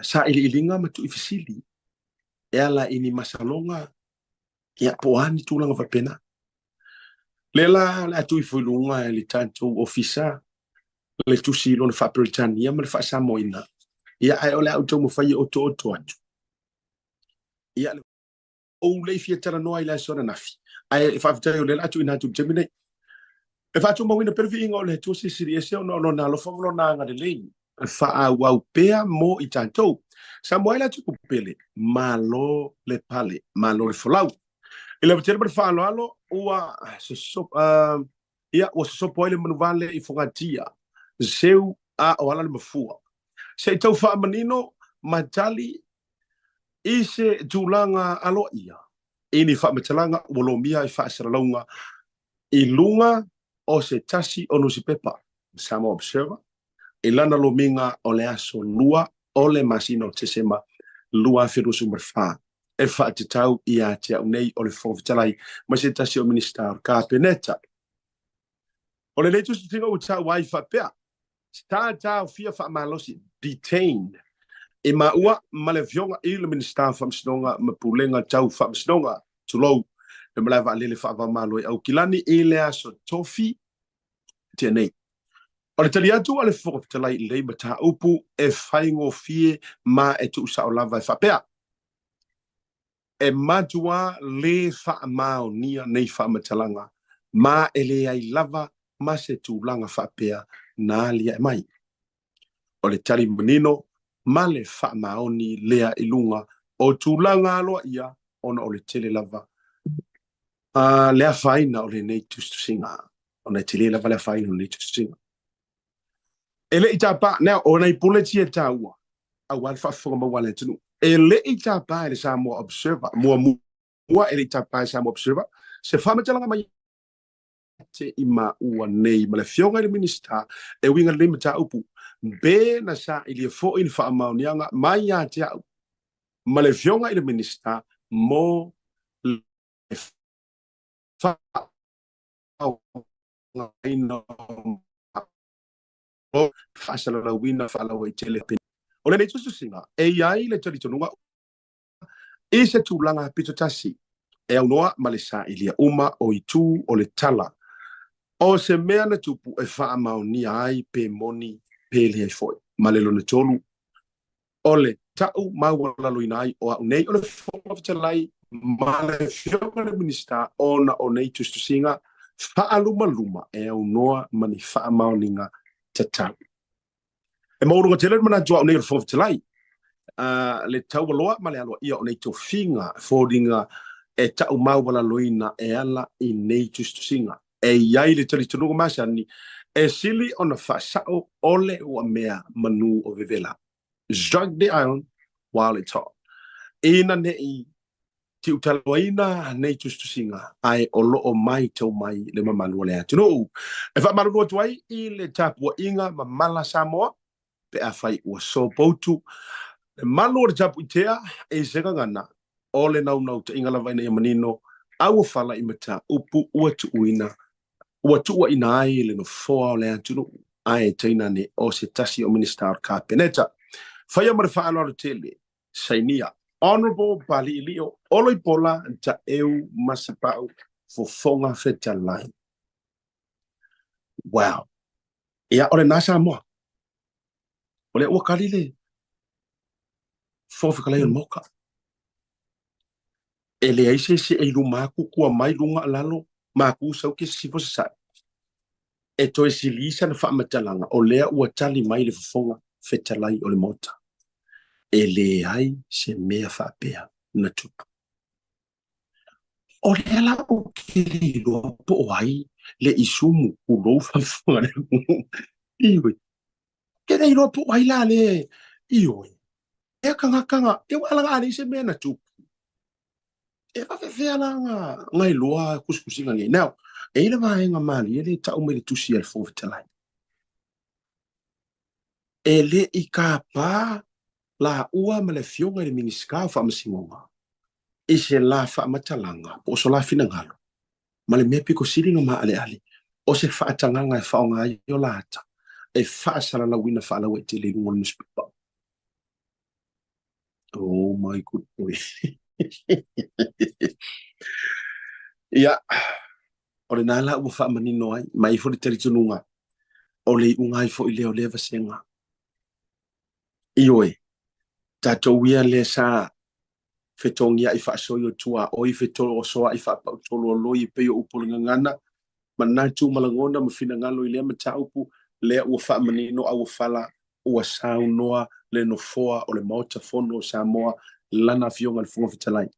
sailiiliga ma tuuifesili e ala i ni masaloga Ia, po o a ni tulaga faapena. Lea la o le a tuu ifo i luga e le tatou Ofisa le tusi i lona faa-Peretania ma le faa-Samoaina. Ia, ae o le a ou taumafai e otooto atu. Ia, ou le i fia talanoa i le aso ananafi, ae faafetai o lea o le a tuuina atu i le taimi nei. E faatumauina pea le viiga o le Atua Silisili Ese ona o Lona alofa ma Lona agalelei e faaauau pea mo i tatou. Samoa e le atunuu pele, malo le pale, malo le folau. I le ava tele ma le faaaloalo, ua sosopo, ia, ua sosopo ai le manuvale i Fogatia, seu a o ala le mafua. Se i tau faamanino ma tali i se tulaga aloaia i ni faamatalaga ua lomia i faasalalauga i luga o se tasi o nusipepa, Samoa Observer, i lana lomiga o le aso 2 o le masina o Tesema 2024, e faatatau ia te au nei o le Fofoga Fetalai ma se tasi o Minisita o le Kapeneta. O lenei tusitusiga ua taua ai faapea, Sa taofia faamalosi, detained, e maua ma le Afioga i le Minisita o Faamasinoga ma Pulega Tau Faamasinoga, tulou, le malae vaalele faava-o-Malo i Aukilani i le aso Tofi tea nei. O le tali atu a le Fofoga Fetalai i lenei mataupu e faigofie ma e tuusao lava e faapea, E matuā lē faamaonia nei faamatalaga, ma e leai lava ma se tulaga faapea na aliae mai. O le tali manino ma le faamaoni lea i luga o tulaga aloaia ona o le tele lava le afaina o lenei tusitusiga, ona e tele lava le afaina o lenei tusitusiga. E le i tapa, now, o nai bullets ia e taua, aua le faafofoga maua a le atunuu. E le i tapa e le Samoa Observer, muamua e le i tapa e Samoa Observer, se faamatalaga mai te i maua nei ma le Afioga i le Minisita e uiga i lenei mataupu, pe na sailia foi le faamaoniaga mai ia te au ma le Afioga i le Minisita mo le faaaogaina o faasalalauina faalauaitele. O lenei tusitusiga, e i ai le talitonuga i se tulaga pitotasi e aunoa ma le sailia uma o itu o le tala o se mea na tupu e faamaonia ai pe moni pe leai foi. Ma le lona tolu, o le ta'u maualaloina ai o a'u nei o le Fofoga Fetalai ma le Afioga i le Minisita ona o nei tusitusiga faalumaluma e aunoa ma ni faamaoniga tatau. E maualuga tele le manatu o au nei o le Fofoga Fetalai, le taualoa ma le aloaia o nei tofiga foliga e tau maualaloina e ala i nei tusitusiga. E i ai le talitonuga masani e sili ona faasao o le uamea manu o vevela. Strike the iron while it's hot. Ina ne i tiutaloaina nei tusitusiga, ae o lo o matau mai le mamalu o le atunuu. E faamalulu atu ai i le tapuaiga mamala Samoa, pe afai ua sopoutu le malu o le tapuitea i se gagana, o le naunautaiga lava ina ia manino a ua fala i mataupu ua tuuina ua tuuaina ai le nofoa o le atunuu, ae tainane o se tasi o Minisita o le Kapeneta. Faia ma le faaaloalo tele, sainia Honourable Paliilio Oloipola Taeu Masepau Fofoga Fetalai. Wow. Ia, o lena Samoa. O lea ua kali le Fofoga Fetalai o le Maoka. E leai se isi e i luma atu, kua mai luga lalo, maku sau ke sisifo sasae. E toe sili sana faamatalaga, o lea ua tali mai le Fofoga Fetalai o le Maota. E leai se mea faapea na tupu. O lea la ou te le iloa po o ai le isumu pulou faafofoga le atunuu. Ioe. Ke le iloa po o ai la le ioe. E kangakanga, e ua alaga a leai se mea na tupu. E faafefea la nga nga iloa kusikusiga nei. Now, e i ai le vaega malie lea e tau mai le tusi a le Fofoga Fetalai. E le i kāpā laua ma le Afioga i le Minisita o Faamasinoga i se la faamatalaga po o so la finagalo ma le mea pito sili ona maaleale o se faatagaga e faaaoga ai o la ata e faasalalauina faalauaitele i luga o le nusipepa. Oh my goodness. Ia, o lena la ua faamanino ai, ma e i ai foi le talitonuga o le iuga ai foi lea o lea vasega. Ioe, tatou ia lea sa fetogiai faasoi o tuaoi, fetosoa'i faapau-toloaloi e pei o upu o le gagana, manatu ma lagona ma finagalo i lea mataupu, lea ua faamanino a ua fala, ua saunoa le Nofoa o le Maota Fono o Samoa, Lana Afioga i le Fofoga Fetalai.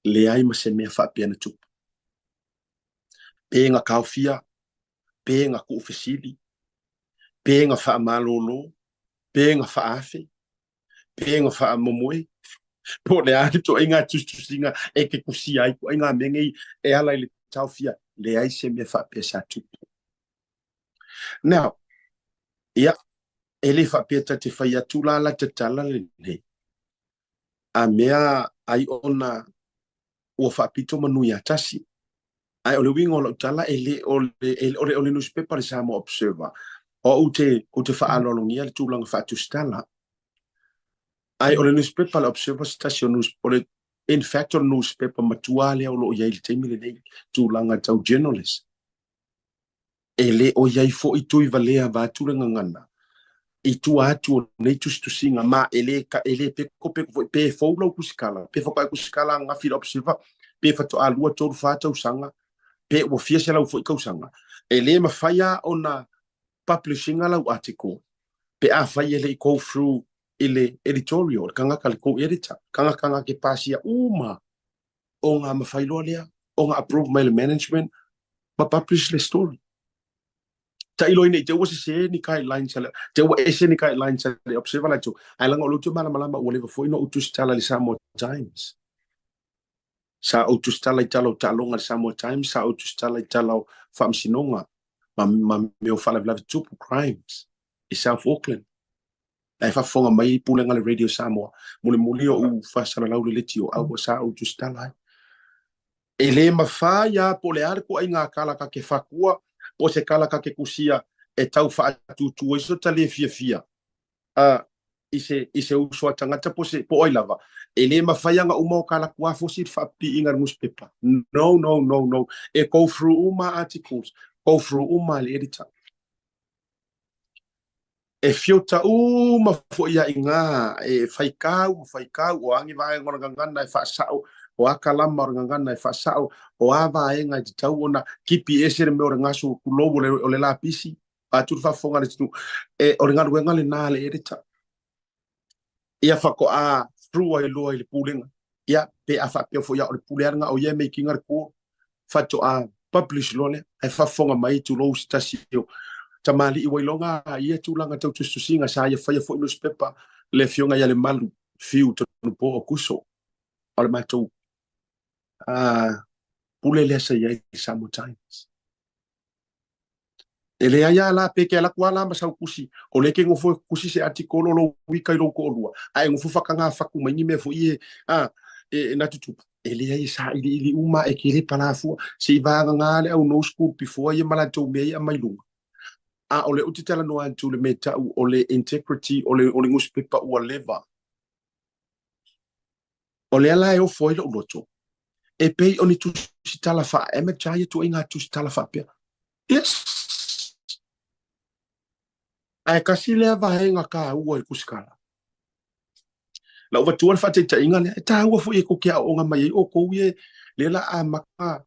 Leai ma se mea faapea na tupu. Pe na taofia, pe na tuufesili, pe na faamalolo, pe na faaafe, pe na faamomoe, po o le a le ituaiga tusitusiga e te tusia ai ituaiga mea nei e ala i le taofia, leai se mea faapea sa tupu. Now, ia, e le faapea ta te fai atu la la tatala lenei, a mea ai ona ua faapito manu ia tasi. Ae o le uiga o lau tala, e le o le, e, o le, o le nusipepa le Samoa Observer, o au te, ou te faaaloalogia le tulaga faatusitala. Ae o le nusipepa le Observer se tasi o nus, o le, in fact o le nusipepa matua lea o lo o i ai i le taimi lenei, tulaga tau journalist. E le o i ai foi Tuivalea vaeatu le gagana i tua atu o nei tusitusiga, ma e le, e le pekopeko foi pe fou lau tusikala, pe faatoa e tusikala ananafi i le Observer, pe faatoa 2, 3, 4 tausaga, pe ua fia selau foi tausaga. E le mafai lava ona publish-ina lau article pe afai e le i go through i le editorial, le tagata le co-editor, tagata na te pasia uma ona mafai loa lea ona approve mai le management ma publish le story. Tailo ina i te ua sese ni guidelines a le, te ua ese ni guidelines a le Observer latou, ae leaga o lea ou te malamalama ua leva foi ona ou tusitala i le Samoa Times. Sa ou tusitala i tala o taaloga i le Samoa Times, sa ou tusitala i tala o faamasinoga ma, ma mea o faalavelave tupu, crimes, i South Auckland. Ae faafofoga mai pulega le Radio Samoa, mulimuli ou faasalalau le leitio a ua sa ou tusitala ai. E le mafai a po o le a le ituaiga tala ta te fatua po o se tala ta te tusia e tau faatutu ai so ta le fiafia a i se i se uso a tagata po se po o ai lava. E le mafai ana uma o kala tuafosi le faapipiiga i le nusipepa. No, no, no, no. E go through uma articles, go through uma le editor. E filter uma foi ia i ina, e faitau ma faitau, o a ni vaega o le gagana e faasao O a kalama o le gagana e faasao, o a vaega e tatau ona kipi ese le mea o le gasu tulou o le lapisi, vaeatu le faafofoga a le atunuu. E, o le galuega lena a le editor. Ia faatoa through ai loa i le pulega. Ia, pe a faapea foi o le pule lava lena o ia e make ina le call, faatoa publish loa lea. Ae faafofoga mai, tulou se tasi o tamalii ua iloga ia tulaga tau tusitusiga sa ia faia foi newspaper, le afioga ia Lemalu Fiu Tonupo Okuso. O le matou pule lea sa i ai i Samoa Times. E leai lava la, pe ke alu atu lava la ma sau tusi, o lea e ke nofo e tusi se atikolo o lou ika i lou toalua, ae nofo faatagafatu mai ni mea foi ia e na tutupu. E leai, e sailiili uma e ke le palafua, se i vagana le au no school before ia ma latou mea ia aumai luga. A o lea ou te talanoa atu i le mea e tau o le integrity o le nusipepa ua leva. O lea la e ofo ai lou loto, e pei o ni tusitala faa-amateur ia ituaiga tusitala faapea. Yes! Ae tasi lea vaega taua i le tusitala. Na ou avatua le faataitaiga lea, e taua foi e tou te aooga mai ai outou ia lea la amata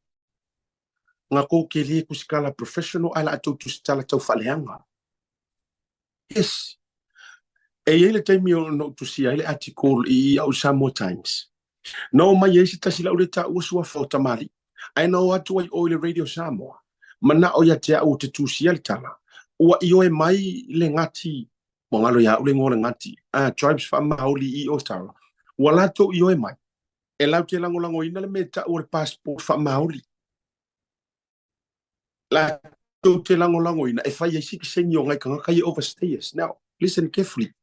na tou te le tusitala professional ae la tou tusitala tau faaleaga. Yes. E i ai le taimi na ou tusia ai le article i au Samoa Times. Na o mai ai se tasi lau le taua suafa o tamalii. Ae na o atu ai o i le Radio Samoa. Manao ia te au ou te tusia le tala. Ua ioe mai le gati, ua galo ia au le igoa o le gati, Tribes Faamaoli i Otawa. Ua latou ioe mai, e latou te lagolagoina le mea e tau o le passport faamaoli. Latou te lagolagoina e fai ai sitiseni o nai tagata ia overstayers. Now, listen carefully.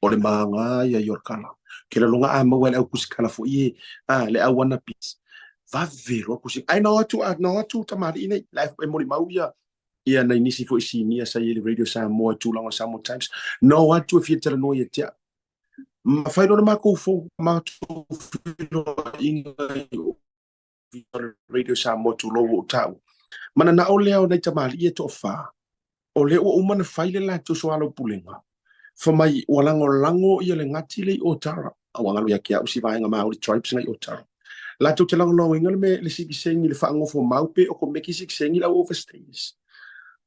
O le magaia ia o le kala. Ke laloga a maua e le au kusikala foi e, a, le au ana pis. Vave loa kusi. Ai na o atu, a, na o atu tamalii nei. La e molimau ia, ia nai nisi foi sinia sa i le Radio Samoa, tulaga o le Samoa Times. Na o atu e fia talanoa ia te au. Ma fai loa le matou phone, matou feiloaiga i o. Radio Samoa tulou ua ou taua. Mananao lea o nai tamalii e toafa, o lea ua uma ona fai le latou soalaupulega, fai mai ua lagolago ia le gati le i Otara, a ua galo ia te au si vaega Maori tribes na i Otara. Latou te lagolagoina le mea le sikisengi le faagofo mau pe okomeki sikisengi le au overstays.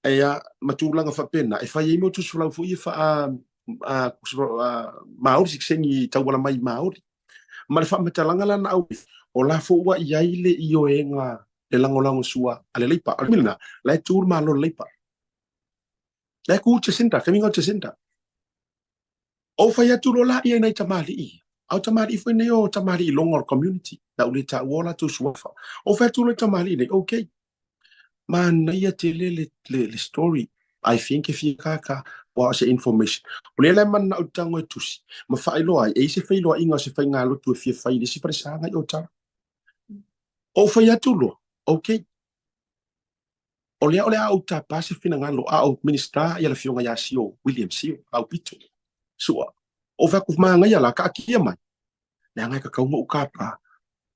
Ea ma tulaga faapena e fai ai mo tusulau foi e faa Maori sikisengi tauala mai Maori. Ma le faamatalaga la na au, o la foi ua i ai le ioega le lagolago sua a le Leipa. O le mea lena, la e tu le Malo o le Leipa. La e ku Jacinda, kamiga o Jacinda. O fai atu loa la ia i nai tamalii. A o tamalii foi nei o tamalii loga o le community. Na ou le taua o latou suafa. O fai atu loa i tamalii nei, okay, Manaia tele le, le, le story. I think e fia kaka wa se information. O lea la e mananao i tago e tusi, ma faailoa ai, e i se feiloaiga o se faigalotu e fia fai i le isi falesaga i Otara. Ou fai atu loa, okay. O lea o le a ou tapa se finagalo a o Minista ia le afioga ia Sio, William Sio, au pito. Sua. Ou fai atu, manaia la, kaatia mai. Leaga e tatau ona ou tapa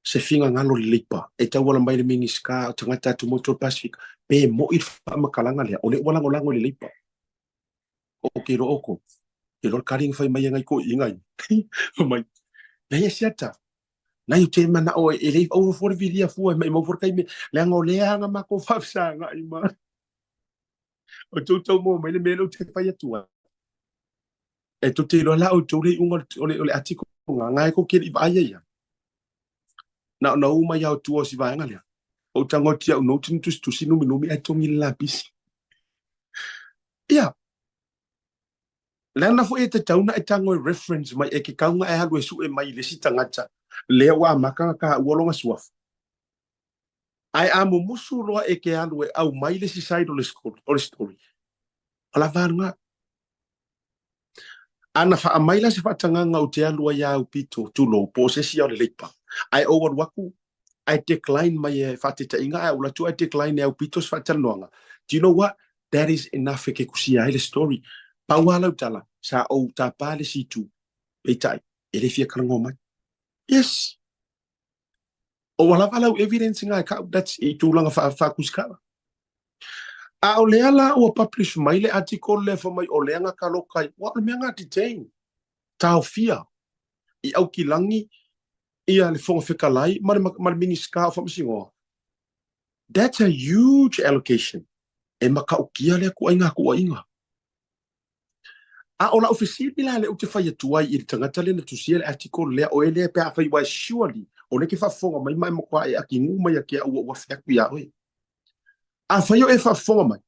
se finagalo le Leipa e tauala mai le Minisita o Tagata Atumotu o le Pasefika pe mo'i le faamatalaga lea o lea ua lagolago i le Leipa. Ou te iloa outou, te iloa le kali na fai mai e nai toeaiina ia. Fai mai, leai e siata, nai ou te manao e le aua fua le vilia fua e maimau fua le taimi, leaga o lea na matou faafesagai ma o tou tau maua mai le mea lea ou te fai atu ai. E tou te iloa la outou le iuga o le atiko nga e kou te le i vaai ai ia. Na ona u mai ao tua o si vaega lea. Ou tago atu ia'u note na tusitusi numinumi ae togi le lapisi. Ia. Leaga foi e tatau ona e tago e reference mai e ke kauga e alu e sue mai i le isi tagata lea ua amata ona taua lona suafa. Ae a mumusu loa e ke alu e aumai le isi side o le story, o lava lena. A na faamai la se faatagaga ou te alu ai a au pito, tulou, po o se isi ao le Leipa, ae ou alu atu ae decline mai e faataitaiga ae ou alu atu ae decline e au pito se faatalanoaga, do you know what? That is enough e ke kusia ai le story. Pau lava lau tala, sa ou tapa le isi itu, peitai, e le fia talanoa mai. Yes! Ua lava lau evidence nga e kau, that's i tulaga faakusikala. A o lea la ua publish mai le article lea fai mai o lea nga kaloka ai, ua o le mea nga detain, taofia i Aukilagi. Ia le Fofoga Fetalai ma le, ma le Minisita o Faamasinoga. That's a huge allocation. E matautia lea tuuaiga tuuaiga. A o lau fesili la lea ou te fai atu ai i le tagata lea na tusia le article lea, o e lea pe afai ua surely o lea e te faafofoga mai ma e matua e atigū mai ia te au ua ou afe atu ia oe. Afai o e faafofoga mai,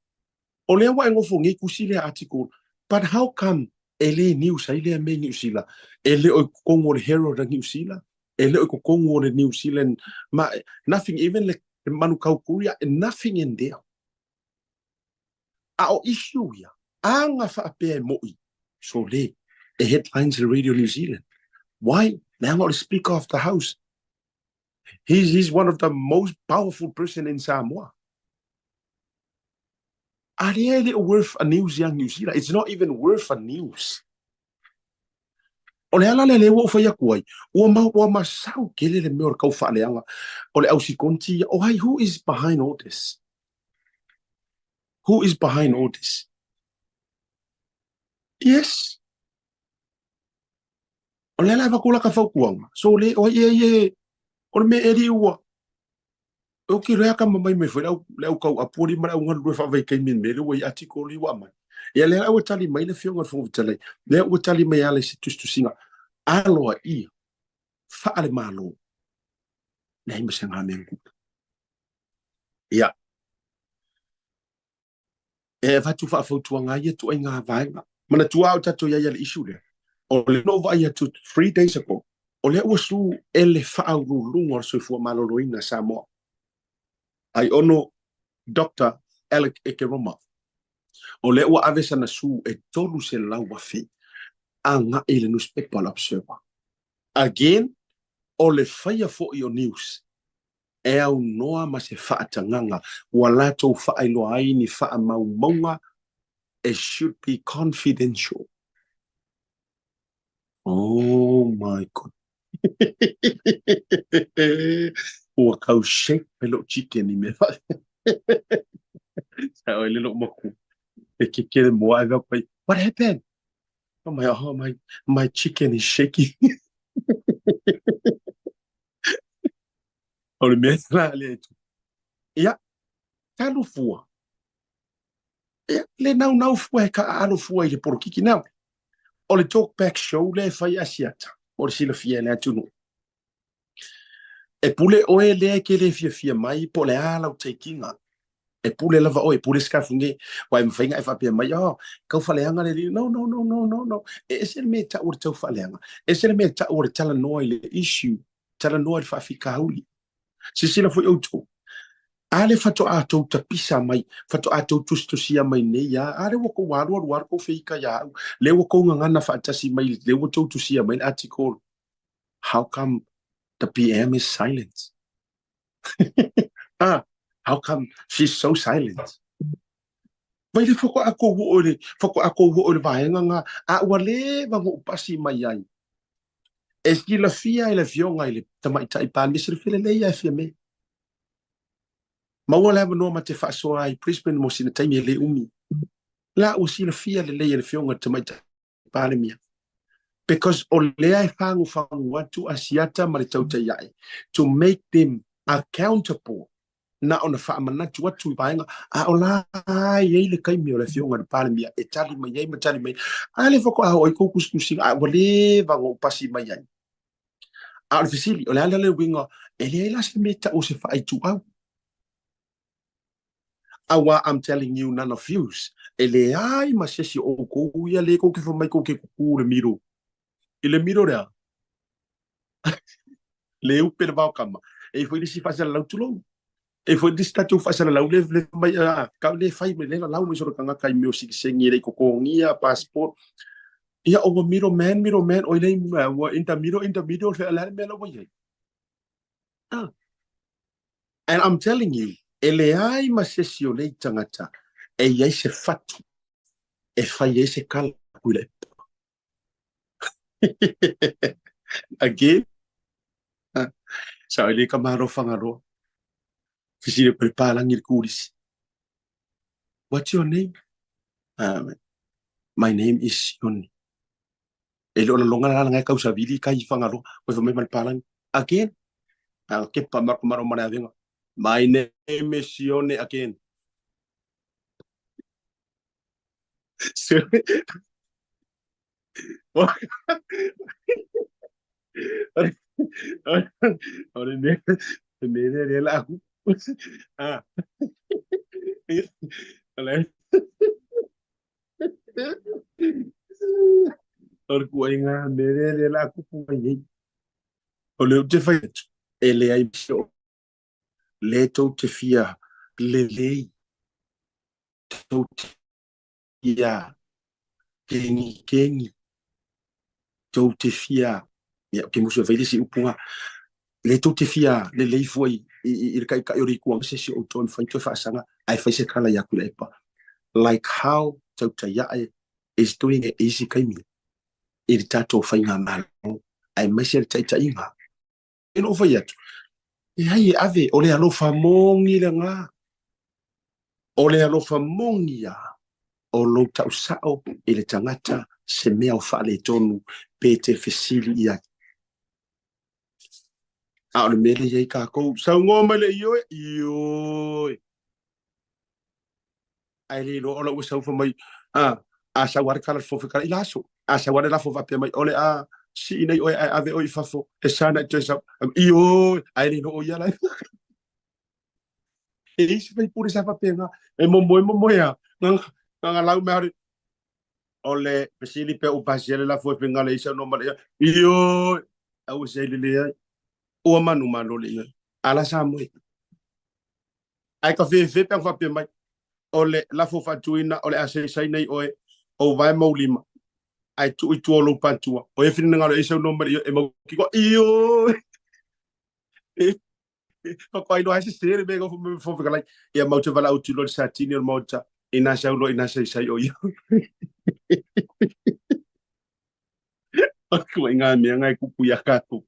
o lea ua e nofo nei tusi lea article, but how come e le news ai lea mea i Niu Sila? E le o i totonu o le Herald a Niu Sila, e le o i totonu o le New Zealand, ma, nothing, even le Manukau Courier, nothing in there. A o issue ia, aga faapea e mo'i, sole, e headlines le Radio New Zealand. Why? Leaga o le Speaker of the House. He's, he's one of the most powerful person in Samoa. A lea e le o worth a news ia New Zealand. It's not even worth a news. O le ala lea lea ua ou fai atu ai, ua, ma, ua masau tele le mea o le tau faaleaga o le ausikonti ia. Oh, hey, who is behind all this? Who is behind all this? Yes. O le ala e avatu laka fautuaga, so le, o ai e, e, o le mea e li ua, e oki loa ka mamai mai foi le au, le au kau apu ma le au galulue faavaitaimi i le mea lea ua i article lea ua aumai. Ia lea ua tali mai le Afioga i le Fofoga Fetalai, lea ua tali mai ala i se tusitusiga aloaia faale-Malo, leai ma se agaga mea na tupu. Ia. E avatu faafautuaga ai ia ituaiga vaega. Manatua o tatou i ai le issue lea. O lea na ou vaai atu 3 days ago, o lea ua sue e le faauluuluga o le Soifua Maloloina Samoa. Ai ono Dr. Alec Ekeroma. O lea ua ave sana sue e 300,000 agai i le newspaper le Observer. Again, o le faia foi o news e aunoa ma se faatagaga ua latou faailoa ai ni faamaumauga e should be confidential. Oh my God. Ua kau shake mai lou chicken i mea faapea. Sa oi le lou maku. E keke le moa e pai. What happened? Oh my, oh my, my chicken is shaking. O le mea la lea e tupu. Ia, talu fua. Ia, le naunau fua e kaaalo fua i le polokiki. Now, o le talk back show lea e fai Asiata, o le silafia e le atunuu. E pule oe lea e ke le fiafia mai po o le a lau teikiga. E pule lava oe, e pule Sikafuge. Ua e mafai ona e faapea mai, oh, tau faaleaga le alii. No, no, no, no, no, no. E ese le mea e tau o le tau faaleaga. E ese le mea e tau o le talanoa i le issue, talanoa i le faafitauli. Silasila foi outou, a lea faatoa tou tapisa mai, faatoa tou tusitusia mai nei lava, a lea ua tou alualu lava le tou feika ia au, lea ua tou gagana faatasi mai, lea ua tou tusia mai le article. How come the PM is silent? Ah, how come she's so silent? Vai le faatoa tou oo i le, faatoa tou oo i le vaega lena, a ua leva ona ou pasi mai ai. E silafia e le Afioga i le Tamaitai Palemia, silafia lelei lava e Fiame. Maua le avanoa ma te faasoa ai i Brisbane mo sina taimi e le umi. La ua silafia lelei e le Afioga i le Tamaitai Palemia. Because o lea e fagufagu atu Asiata ma le tautai ae to make them accountable na ona faamanatu atu i vaega a o la e i ai le taimi o le Afioga i le Palemia e tali mai ai ma tali mai ai. A lea faatoa oo ai kou tusitusiga a ua leva ona ou pasi mai ai. A o le fesili, o le a le uiga e leai la se mea e tau o se faaituau? Aua I'm telling you none of yous, e leai ma se isi o outou ia lea kou te fai mai kou te kukū le miro. I le miro lea, le upe le vaokama. E i foi le isi faasalalau tulou. E i foi le isi tatou faasalalau le le mai a ka le fai mai le lalau mai solo tagata i mea o sikiseñi e le i totogia passport. Ia o ua middle man, middle man, oi le ua in the middle, in the middle, le a le mea la ua i ai. Ah. And I'm telling you, e leai ma se isi o nei tagata e i ai se fatu e fai ai se kala Tuilaepa. Again, sa le ka malo Fagaloa. Fesili ko le palangi le kulisi. What's your name? My name is Sione. E le o laloga la langa e kausavili kai Fagaloa. Koe fai mai ma le palangi. Again? A kepa marko maro mare avenga. My name is Sione again. O le mea, le mea lea lea la aku. Ah. O le O le kuaiga mea lea lea la aku mai ai. O le ou te fai atu, e leai se o le tou te fia lelei, tou te fia kegikengi, tou te fia, ia, ou te musu e fai le isi upu nga, le tou te fia lelei fua i, i, i le taitai o le Itu Agai se isi o outou e mafai ona toe faasaga ae fai se tala ia Tuilaepa. Like how Tautaiae is doing it i isi taimi i le tatou faigamalo aemaise le taitaiga. E lou fai atu, leai e ave, o le alofa moni lena. O le alofa moni ia o lou tau sao i le tagata se mea o faaletonu pe te fesili i ai. A o le mea lea i ai kākou, saunoa mai le ioe, ioe. Ae le iloa o la ua sau fai mai, a, a sau lava le tala le fofoga i la aso. A sau lava le lafo faapea mai, o le a sii nei oe ae ave oe i fafo, e sa na i toe sau. Ioe, ae le iloa o ia la. E i ai se faipule sa faapena, e momoe momoe lava, na lau mai lava o le fesili pe ua pasia le lafo e faiga le i saunoa mai le ia, ioe, aua se ai le leai. Ua manumalo le ioe. Ala sa moe. Ae ka fefe pe ana faapea mai, o le lafo faatuina o le a saisai nei oe, ou vae ma ou lima, ae tuu i tua o lou pantua. O ia finagalo e saunoa mai le ioe, e mautinoa, ioe! Faatoa iloa ai sese le mea e Fofoga Fetalai. Ia matou te valaau atu loa i le Satini o le Maota, ina sau loa ina saisai o ia. O le ituaiga mea na e tupu ia tatou.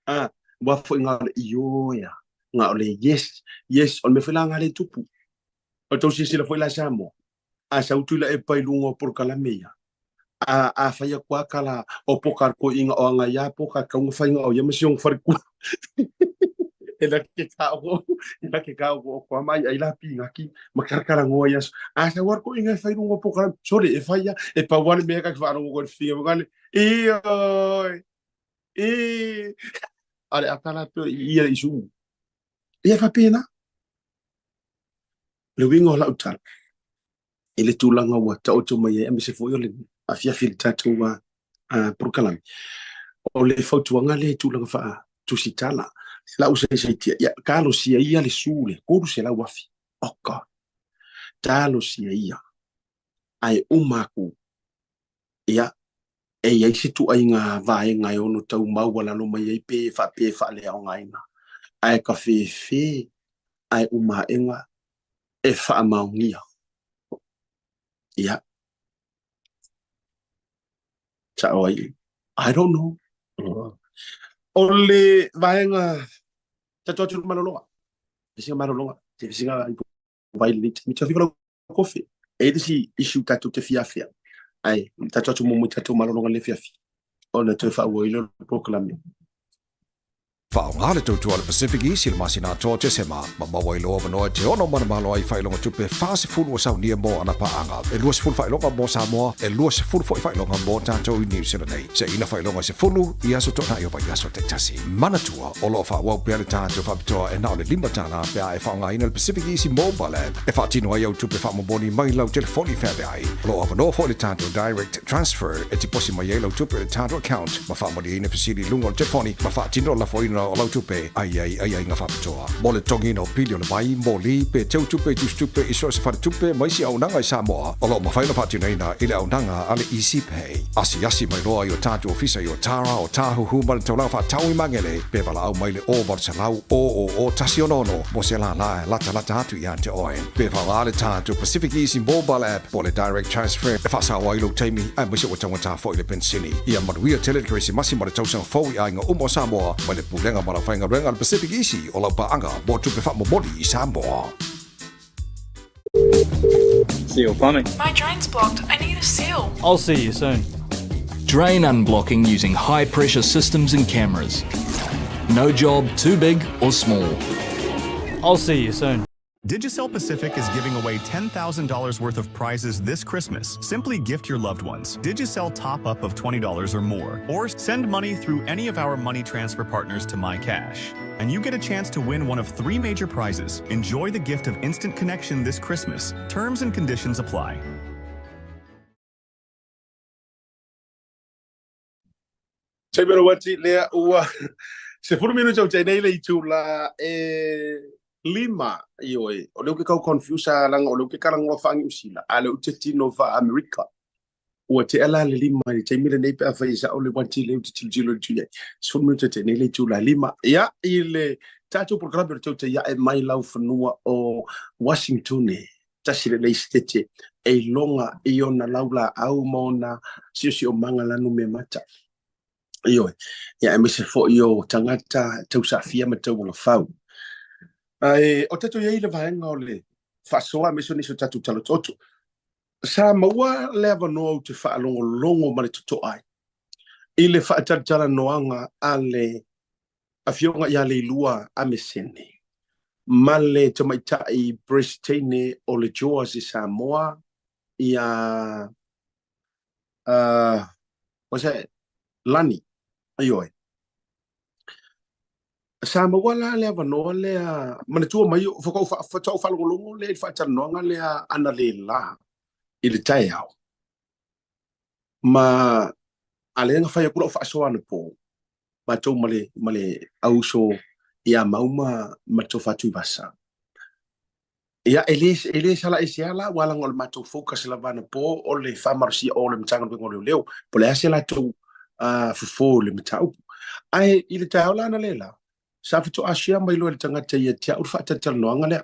A, ua foi na o le ioe a, na o le yes, yes, o le mea foi la na le tupu. O tou silasila foi la Samoa, a sau Tuilaepa i luga o polokalame ia, a, a fai atu a tala o poka le toeaina o ana ia poka e tatau ona fai na o ia ma si ona faletua. E la ke ka o, e la ke ka o o koa mai ai la pinaki ma karakaranoa ia aso. A sau a le toeaina e fai i luga o polokalame, sole e fai ia, e pau lava le mea ka te faalogo koe i le figa mai le, Ioe, e, a le ata la pea i ia i su. Ia faapena. Le uiga o lau tala, i le tulaga ua taoto mai ai, aemaise foi o le afiafi i le tatou polokalame, o le fautuaga lea i tulaga faa-tusitala, lau saisaitia, ia, talosia ia le su le 300,000. Oh God! Talosia ia, ae uma atu, ia, e i ai se ituaiga vaega e ono tau maualalo mai ai pe faapea e faaleaogaina, ae ka fefe ae uma aʻega e faamaonia. Ia, sao ai, I don't know. O le vaega, tatou atu i le malologa, vesiga malologa, te vesiga vai le taimi tau whika kofe. E le isi issue tatou te fia afea. Ai, tatou atu muamua i tatou malologa le fiafi. Ona toe faaauau ai lea o le polokalame. Faaaoga le tautua a le Pacific East i le masina atoa o Tesema, ma maua ai lou avanoa e te ono manumalo ai i faailoga tupe 40 ua saunia mo ana paaga. E 20 faailoga mo Samoa, e 20 foi faailoga mo tatou i Niu Sila nei. Seiina faailoga se 10 i aso toanai o vaiaso taitasi. Manatua, o lo o faaauau pea le tatou faapitoa e na o le $5 pe a e faaaogaina le Pacific Easy Mobile App e faatino ai au tupe faamomoli mai lau telefoni feaveai. O lo o avanoa foi le tatou Direct Transfer e tiposi mai ai lau tupe i le tatou account ma faamalieina fesili i luga o le telefoni ma faatino le lafoina o lau tupe a i ai aiaiga faapitoa. Mo le totogiina o pili o le vai, moli, pe teutupe i tusitupe i so o se faletupe ma isi auaunaga i Samoa, o lo o mafai ona faatinoina i le auaunaga a le Easy Pay. Asiasi mai loa i o tatou ofisa i Otara, Otahuhu ma le taulaga faatau i Magele, pe valaau mai i le 0800 000 166 mo se lālā e latalata atu ia te oe. Pe faaaoga le tatou Pacific Easy Mobile App po o le Direct Transfer e faasao ai lou taimi aemaise ua taugata foi le penisini. Ia manuia tele le Kerisimasi ma le tausaga fou i aiga uma o Samoa mai le Pulega ma le Aufaigaluega a le Pacific Easy o lau paaga mo tupe faamomoli i Samoa. Seal plumbing. My drain's blocked. I need a seal. I'll see you soon. Drain unblocking using high pressure systems and cameras. No job too big or small. I'll see you soon. Digicel Pacific is giving away $10,000 worth of prizes this Christmas. Simply gift your loved ones. Digicel top up of $20 or more, or send money through any of our money transfer partners to MyCash. And you get a chance to win one of three major prizes. Enjoy the gift of instant connection this Christmas. Terms and conditions apply. Taimi o le uati lea ua 10 minute o nei le itula e lima ioe o lea ke kau confuse langa o lea ke kalangoa whaangi usila a le ute tino wha Amerika ua te ala le lima i taimi lenei pe afai e sao le uati le ute tilotilo le tui ai 10 minute te nei le itula lima ia i le tatou polokalame o le tau te iae mai lau fanua o Washington tasi lenei sitete e iloga i ona laulaau ma ona siosiomaga lanu mea mata. Ioe, ia aemaise foi o tagata tausaafia ma taualafau. Ae o tatou i ai le vaega o le faasoa aemaise o nisi o tatou tala otooto. Sa maua le avanoa ou te faalogologo ma le totoa ai i le faatalatalanoaga a le Afioga ia Leilua Amesene ma le tamaitai Peresitene o le JAWS i Samoa ia what's that? Lani. Ioe. Sa maua la le avanoa lea, manatua mai, faatoa ou faalogologo lea i le faatalanoaga lea analeila i le taeao. Ma a lea na fai atu lau faasoa anapo, matou ma le, ma le auuso ia Mau ma, ma le Tofa Tuivasa. Ia, e le, e le sala ese lava la, aua leaga o le matou focus lava anapo o le faamalosia o le Matagaluega o Leoleo, po o le a se latou fofo i le mataupu. Ae i le taeao la analeila, sa faatoa share mai loa e le tagata ia te au le faatalatalanoaga lea,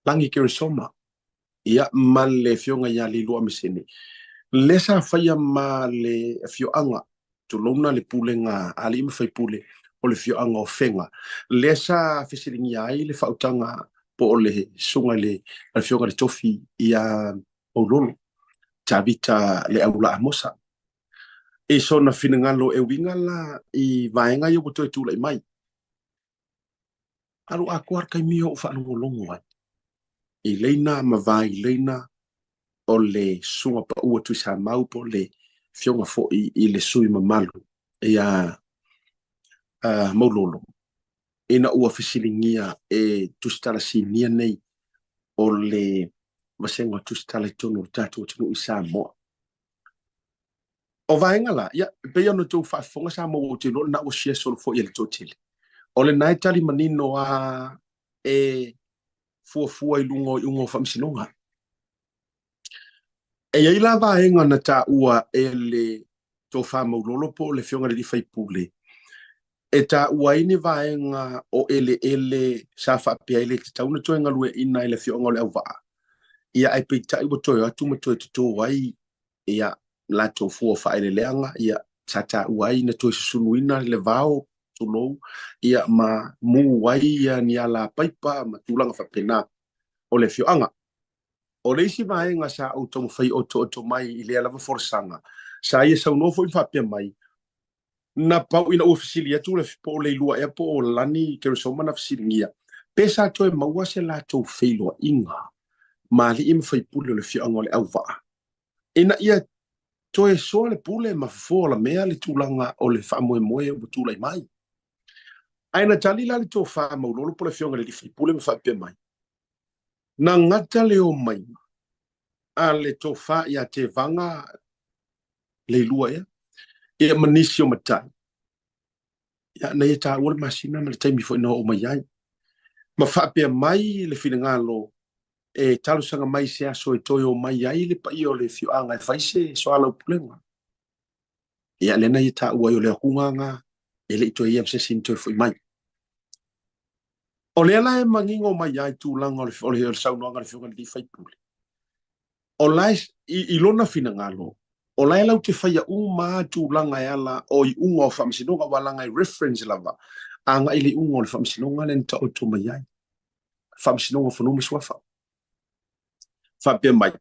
Lagi Keresoma, ia, ma le Afioga ia Leilua Mesene, lea sa faia ma le afioaga, tulouna le pulega a alii ma faipule o le afioaga o Fega, lea sa fesiligia ai le faautaga po o le susuga i le Afioga i le Tofi ia Maulolo Tavita Leaula Amosa. I sona finagalo e uiga la i vaega ia ua toe tulai mai. Alu atoa le taimi o ou faalogologo ai i leina ma va i leina o le susuga paua Tuisamau po o le afioga foi i le sui mamalu ia Maulolo ina ua fesiligia e Tusitala Sinia nei o le vasega o Tusitala i totonu o le tatou atunuu i Samoa. O vaega la, ia, e pei ona outou faafofoga sa maua ou te iloa lena ua share solo foi e le toatele. O lena e tali manino a e fuafua i luga o iuga o faamasinoga. E i ai la vaega na taua e le Tofa Maulolo po o le Afioga i le Alii Faipule e taua ai ni vaega o eleele sa faapea e le tatau ona toe galueaiina e le Afioga o Leauvaa, ia ae peitai ua toe o atu ma toe toto ai ia latou fua faaeleeleaga, ia sa taua ai na toe susunuina le vao, tulou, ia ma mu ai ia ni ala paipa ma tulaga faapena o le afioaga. O le isi vaega sa ou taumafai otooto mai i lea lava folasaga, sa ia saunoa foi ma faapea mai, na pau ina ua fesili atu le po o Leilua ea po o Lani Keresoma na fesiligia, pe sa toe maua se latou feiloaiga ma alii ma faipule o le afioaga o Leauvaa ina ia toe soa le pule ma fofo alamea le tulaga o le faamoemoe ua tulai mai. Ae na tali la le tofa Maulolo po o le afioga i le alii faipule ma faapea mai, Na gata le omaiga a le tofa ia Tevaga Leilua ea, ia ma nisi o matai, ia na ia taua le masina ma le taimi foi na oo mai ai. Ma faapea mai le finagalo e talosaga mai i se aso e toe omai ai le paia o le afioaga e fai se soalaupulega. Ia, lea na ia taua ai o le akuga e le i toe ia ma se isi na toe foi mai. O lea la e manino mai ai tulaga o le, o le, o le saunoaga a le Afioga i le Alii Faipule. O la e, i, i lona finagalo, o la e lau te faia uma tulaga e ala o iuga o faamasinoga, aua leaga e reference lava agai i le iuga o le faamasinoga lea na taoto mai ai, Faamasinoga o Fanua ma Suafa. Faapea mai,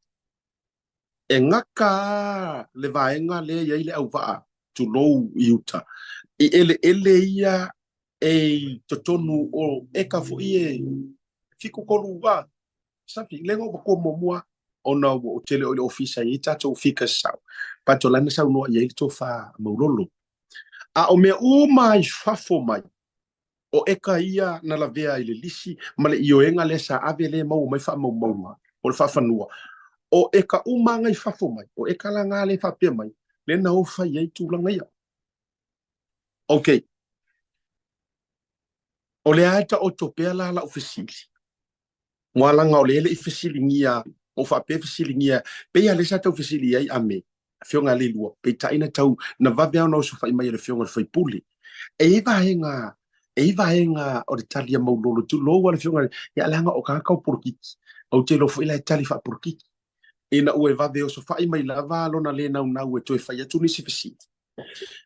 e gata lava le vaega lea e i ai le auvaa, tulou, i uta, i eleele ia E i totonu o eka foi e 73 a something le ua kua muamua ona ua ou tele o i le ofisa i tatou figures sao but o lana saunoa i ai le tofa Maulolo. A o mea uma i fafo mai o eka ia na lavea i le lisi ma le ioega lea sa ave lea e maua mai faamaumauga o le faafanua. O eka uma nga i fafo mai, o eka la nga lea e faapea mai, lea na o fai ai tulaga ia. Okay. O lea e taoto pea la lau fesili. Mua laga o lea e le i fesiligia, o faapea fesiligia, pei lava lea sa tau fesili ai Ame, Afioga a Leilua, peitai na tau, na vave lava ona osofai mai e le Afioga i le sui usufono. E i ai vaega, e i ai vaega o le tali a Maulolo, tulou lava le Afioga, ia leaga o tagata o polokiki, ou te iloa foi la e tali faapolokiki. Ina ua e vave osofai mai lava lona le naunau e toe fai atu nisi fesili,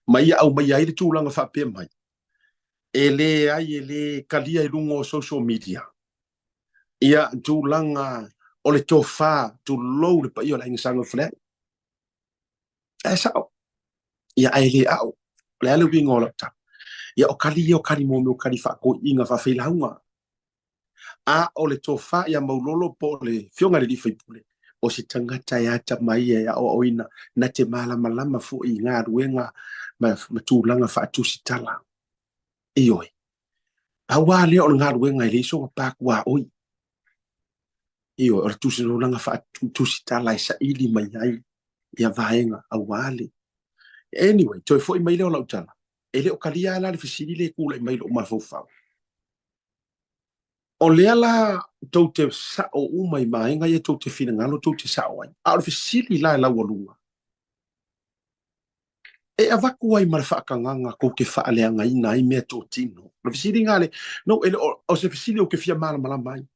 ma ia aumaia ai le tulaga faapea mai, e leai e le talia i luga o social media ia tulaga o le tofa, tulou le paia o le Aiga Sa Gaufuleai. Ae sao, ia ae le ao. O le a le uiga o lau tala? Ia o kali ia o kali mo mea o kali faatoeaiina faafailauga. A o le tofa ia Maulolo po o le Afioga i le Alii Faipule, o se tagata e atamai e aoaoina na te malamalama foi i galuega ma tulaga faatusitala. Ioe. Pau lava lea o le galuega e leai sona patuaoi. Ioe, o le tulaga faatusitala e saili mai ai ia vaega aua le. Anyway, toe foi mai lea o lau tala, e le o talia lava la le fesili lea e tulai mai i lou mafaufau. O lea la tou te sao uma i vaega ia tou te finagalo tou te sao ai. A o le fesili la e laualuga, e avatu ai ma le faatagaga tou te faaleagaina ai meatotino? O le fesili lena le, no, e le o, o se fesili ou te fia malamalama ai.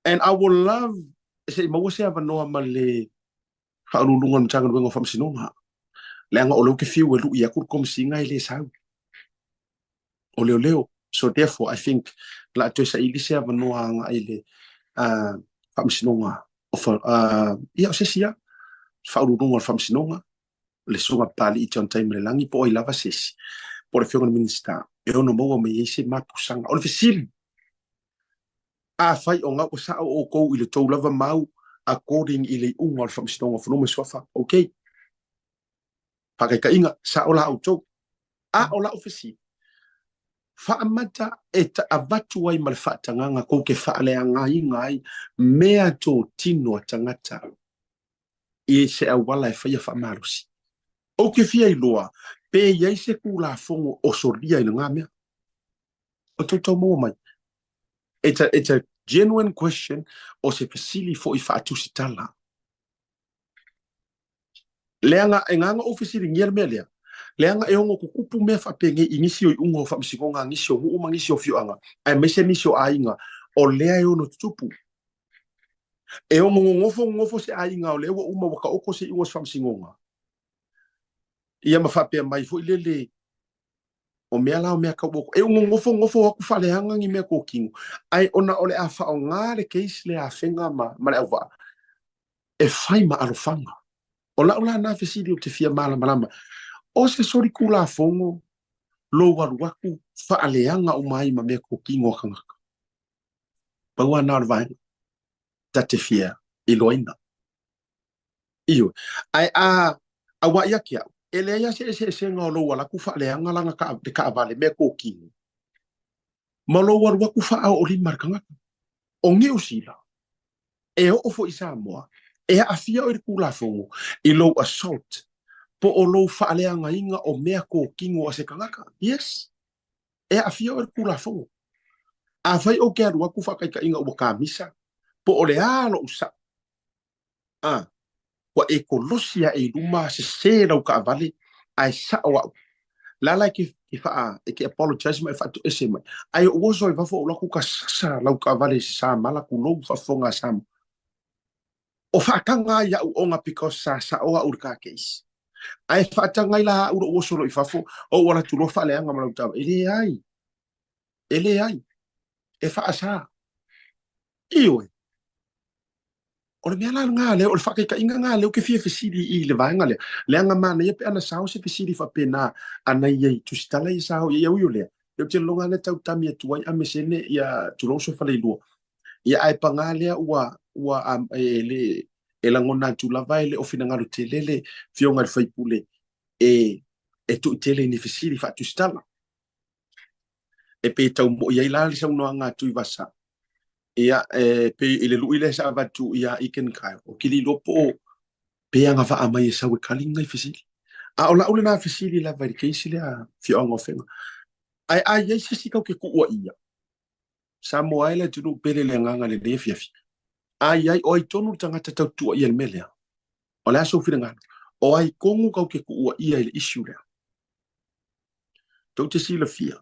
And I will love se i maua se avanoa ma le Faauluuluga o le Matagaluega o Faamasinoga, leaga o lea ou te fiu e lui atu le Komesina e le sau. O leoleo. So therefore, I think o le a toe saili se avanoa agai i le Faamasinoga o ia o se isi lava, Faauluuluga o le Faamasinoga, le Susuga Papalii John Taimalelagi po o ai lava se isi, po o le Afioga i le Minisita e ono maua mai ai se mapusaga. O le fesili, Afai o gau ua sao outou i le tou lava mau according i le iuga o le Faamasinoga o Fanua ma Suafa, ok. Faataitaiga, sao la outou. A o lau fesili, faamata e avatu ai ma le faatagaga tou te faaleagaina ai mea totino a tagata i se auala e faia faamalosi. Ou te fia iloa pe i ai se Tulafono o solia i lena mea. O tou tau maua mai. It's a, it's a genuine question o se fesili foi faatusitala. Leaga e nganga ou fesiligia le mea lea, leaga e ono tutupu mea faapenei i nisi o iuga o faamasinoga a nisi o nuu ma nisi o afioaga, aemaise nisi o aiga o lea e ono tutupu. E ono nonofo nonofo se aiga o lea ua uma ua taoto se iuga o se faamasinoga, ia ma faapea mai foi lele, O mea la o mea tau oko. E nonofo nonofo atu faaleaga ni meatotino, ae ona o le a faaaoga le case lea a Afega ma, ma Leauvaa e fai ma alofaga. O lau la na fesili ou te fia malamalama, o se solitulafono lou alu atu faaleaga uma ai ma meatotino a tagata? Pau lava na o le vaega ta te fia iloaina. Ioe. Ae a auaʻi ake au, e leai lava se eseesega o lou alu atu faaleaga lana le taavale meatotino ma lou alu atu faaoolima i le tagata. O Niu Sila, e oo foi i Samoa, e aafia oe i le Tulafono i lou assault po o lou faaleagaina o meatotino a se tagata. Yes, e aafia oe i le Tulafono. Afai ou te alu atu faataitaiga ua kamisa po o le a lou sao, A, ua e kolosi aʻe i luma sesē lau taavale ae sao aʻu. La la e ke, ke faa, e ke apologize ma e faatoese mai. Ae ou oso ai fafo ou alu atu ka sasa lau taavale i se samala tulou faafofoga a Samoa. O faataga ai aʻu ona because sa sao aʻu i le car case. Ae faataga ai la aʻu lou oso loa i fafo, ou alu atu loa faaleaga ma lau taavale. E leai, e leai, e faasa. Ioe. O le mea la lena lea, o le faataitaiga lena lea ou te fia fesili i le vaega lea, leaga manaia pe ana sao se fesili faapena ana i ai Tusitala ia sao i ai, ui o lea, lea ou te lagona lea tau tami atu ai Amesene ia tulou Sofaleilua. Ia ae paga lea ua ua e le e lagona atu lava e le o finagalo tele le Afioga i le sui usufono e e tuitele i ni fesili faa-Tusitala. E pei e tau moi ai la le saunoaga a Tuivasa, ia, e pei i le lui lea sa avatu ia Iken Kyle, o kili iloa po o pe agavaa mai e sau e kali nai fesili. A o lau lena fesili lava i le case lea Afioaga o Afega. Ae a i ai se isi kau ke kuua ia, Samoa e le atunuu pele le agaga lenei afiafi. A i ai, o ai tonu le tagata tau tuuaia i le mea lea? O le a sou finagalo? O ai tonu kau ke kuua ia i le issue lea? Tou te silafia,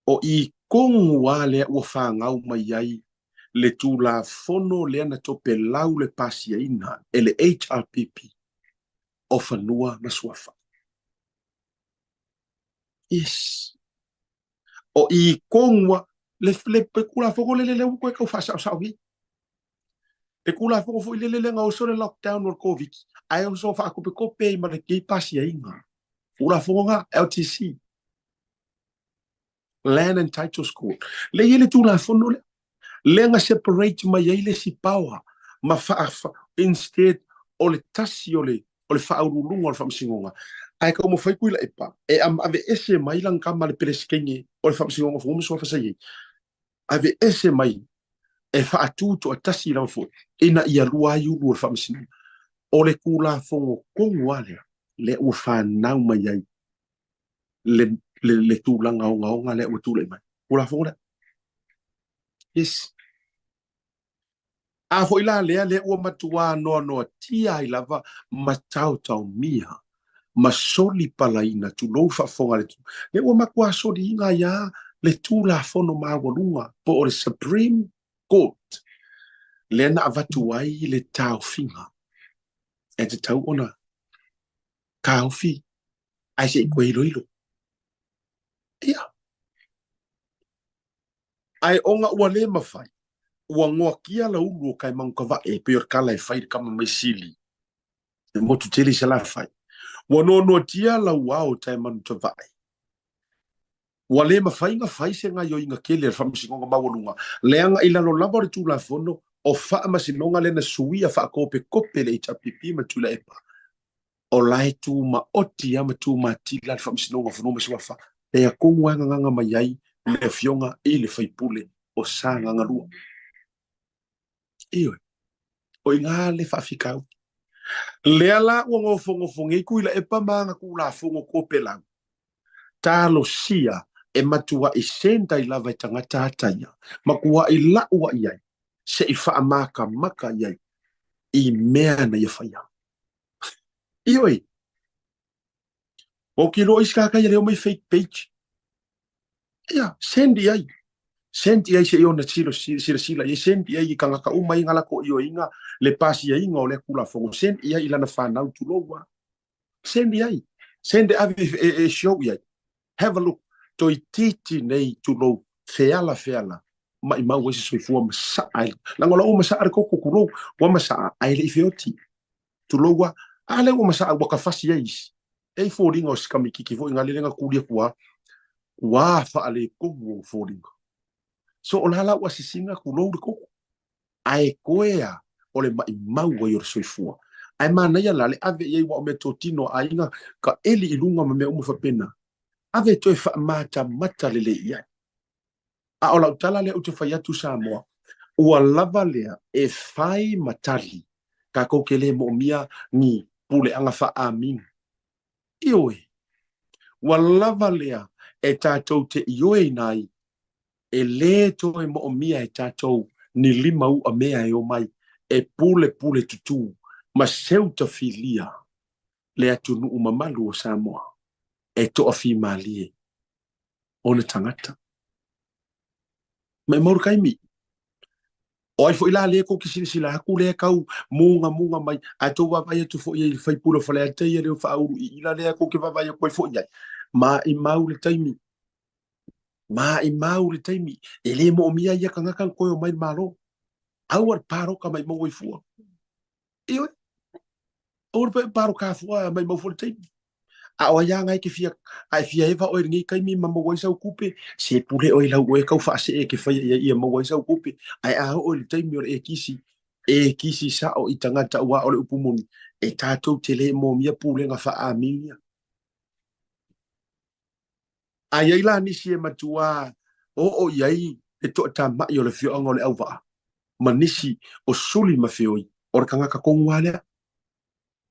o i kogu a lea ua fagau mai ai le Tulafono lea na topelau le pasiaina e le HRPP o Fanua ma Suafa. Yes. O i kogu a le, le, le Tulafono lele lea ua toe tau faasaosao nei. Le Tulafono foi lele lea na oso le lockdown o le Koviti, ae oso faakopetope ai ma lenei pasiaina. Tulafono na, LTC. Land and Titles Court. Lea e i ai le Tulafono lea, lea na separate mai ai le isi power ma faa, instead o le tasi o le o le faauluuluga o le Faamasinoga, ae taumafai Tuilaepa e aveese mai lana tama le Peresetene o le Faamasinoga o Fanua ma Suafa sa i ai, aveese mai e faatu toatasi lava foi ina ia lua ai ulu o le Faamasinoga. O le Tulafono tonu lava lea, lea ua fanau mai ai le, le, le tulaga ogaoga lea ua tulai mai. Tulafono lea. Yes. A foi la lea, lea ua matuā noanoatia ai lava ma taotaomia ma soli palaina, tulou faafofoga le tu, lea ua matuā soliina ai lava le Tulafono maualuga po o le Supreme Court lea na avatu ai le taofiga e tatau ona taofi ae se i toe iloilo. Ia. Ae ona ua le mafai, ua goakia laulu o Kaimangutavae e pei o le tala e fai i le tama mai Sili, e motu tele i Salafai. Ua noanoatia lauao o Taemanutavae. Ua le mafai na fai se gaioiga tele a le Faamasinoga Maualuga, leaga i lalo lava o le Tulafono o Faamasinoga lea na suia faakopetope le HRPP ma Tuilaepa, o la e tumaoti lava ma tumatila le Faamasinoga o Fanua ma Suafa, lea tonu lava e gagaga mai ai le Afioga i le Faipule o Sagaga 2. Ioe, o i ina le faafitauli. Lea la ua nofonofo nei Tuilaepa ma ana Tulafono topelau, talosia e matuai sendai lava e tagata ata ia, matuai laua i ai, se i faamakamaka i ai i mea na ia faia. Ioe, ua ou te iloa isi tagata ia lea omai fake page. Ia, send i ai. Send i ai se i ona silasila i ai, send i ai i tagata uma ia na latou ioeina le pasiaina o lea Tulafono, send i ai i lana fanau, tulou lava. Send i ai. Send e ave e show i ai. Have a look. Toeitiiti nei, tulou, feala feala, maimau ai se soifua masaa ai. Leaga o la ua masaa le koko, tulou, ua masaa ae le i feoti. Tulou a, a lea ua masaa ua kafasi ai isi. E i foliga o si tamaititi foi na lele na tuli atu a, ua faaletonu ona foliga. So o la la ua sisina, tulou le koko. Ae koe a o le maimau ai o le soifua. Ae manaia la le ave i ai aua o meatotino a aiga ka eli i luga ma mea uma faapena. Ave toe faamatamata lelei i ai. A o lau tala lea ou te fai atu Samoa, ua lava lea e fai ma tali tatou te le moomia ni puleaga faa-aminu. Ioe, ua lava lea e tatou te ioeina ai e lē toe moomia e tatou ni lima u'a mea e omai e pulepule tutū ma seutafilia le atunuu mamalu o Samoa e toafimalie ona tagata. Maimau le taimi. O ai foi la lea tou te silasila atu lea tau mugamuga mai, ae tou vaavaai atu foi i le faipule o Faleata ia lea ua faaulu i ila lea tou te vaavaai atu ai foi i ai. Maimau le taimi. Maimau le taimi. E le moomia ia tagata na toe omai i le Malo. Aua le paloka maimau ai fua. Ioe. Aua le paloka fua maimau fua le taimi. A o ai lava e ke fia, a e fia eva oe i lenei taimi ma maua ai sau kupe, se pule oe i lau oe kau faasee e ke faia i ai ia maua ai sau kupe. Ae a oo i le taimi o le e kisi, e kisi sao i tagata aua o le upu moni, e tatou te le momia pulega faa-Aminia. A i ai la nisi e matuā oo i ai le toatamai o le afioaga o Leauvaa ma nisi o suli ma feoi, o le tagata tonu lava lea.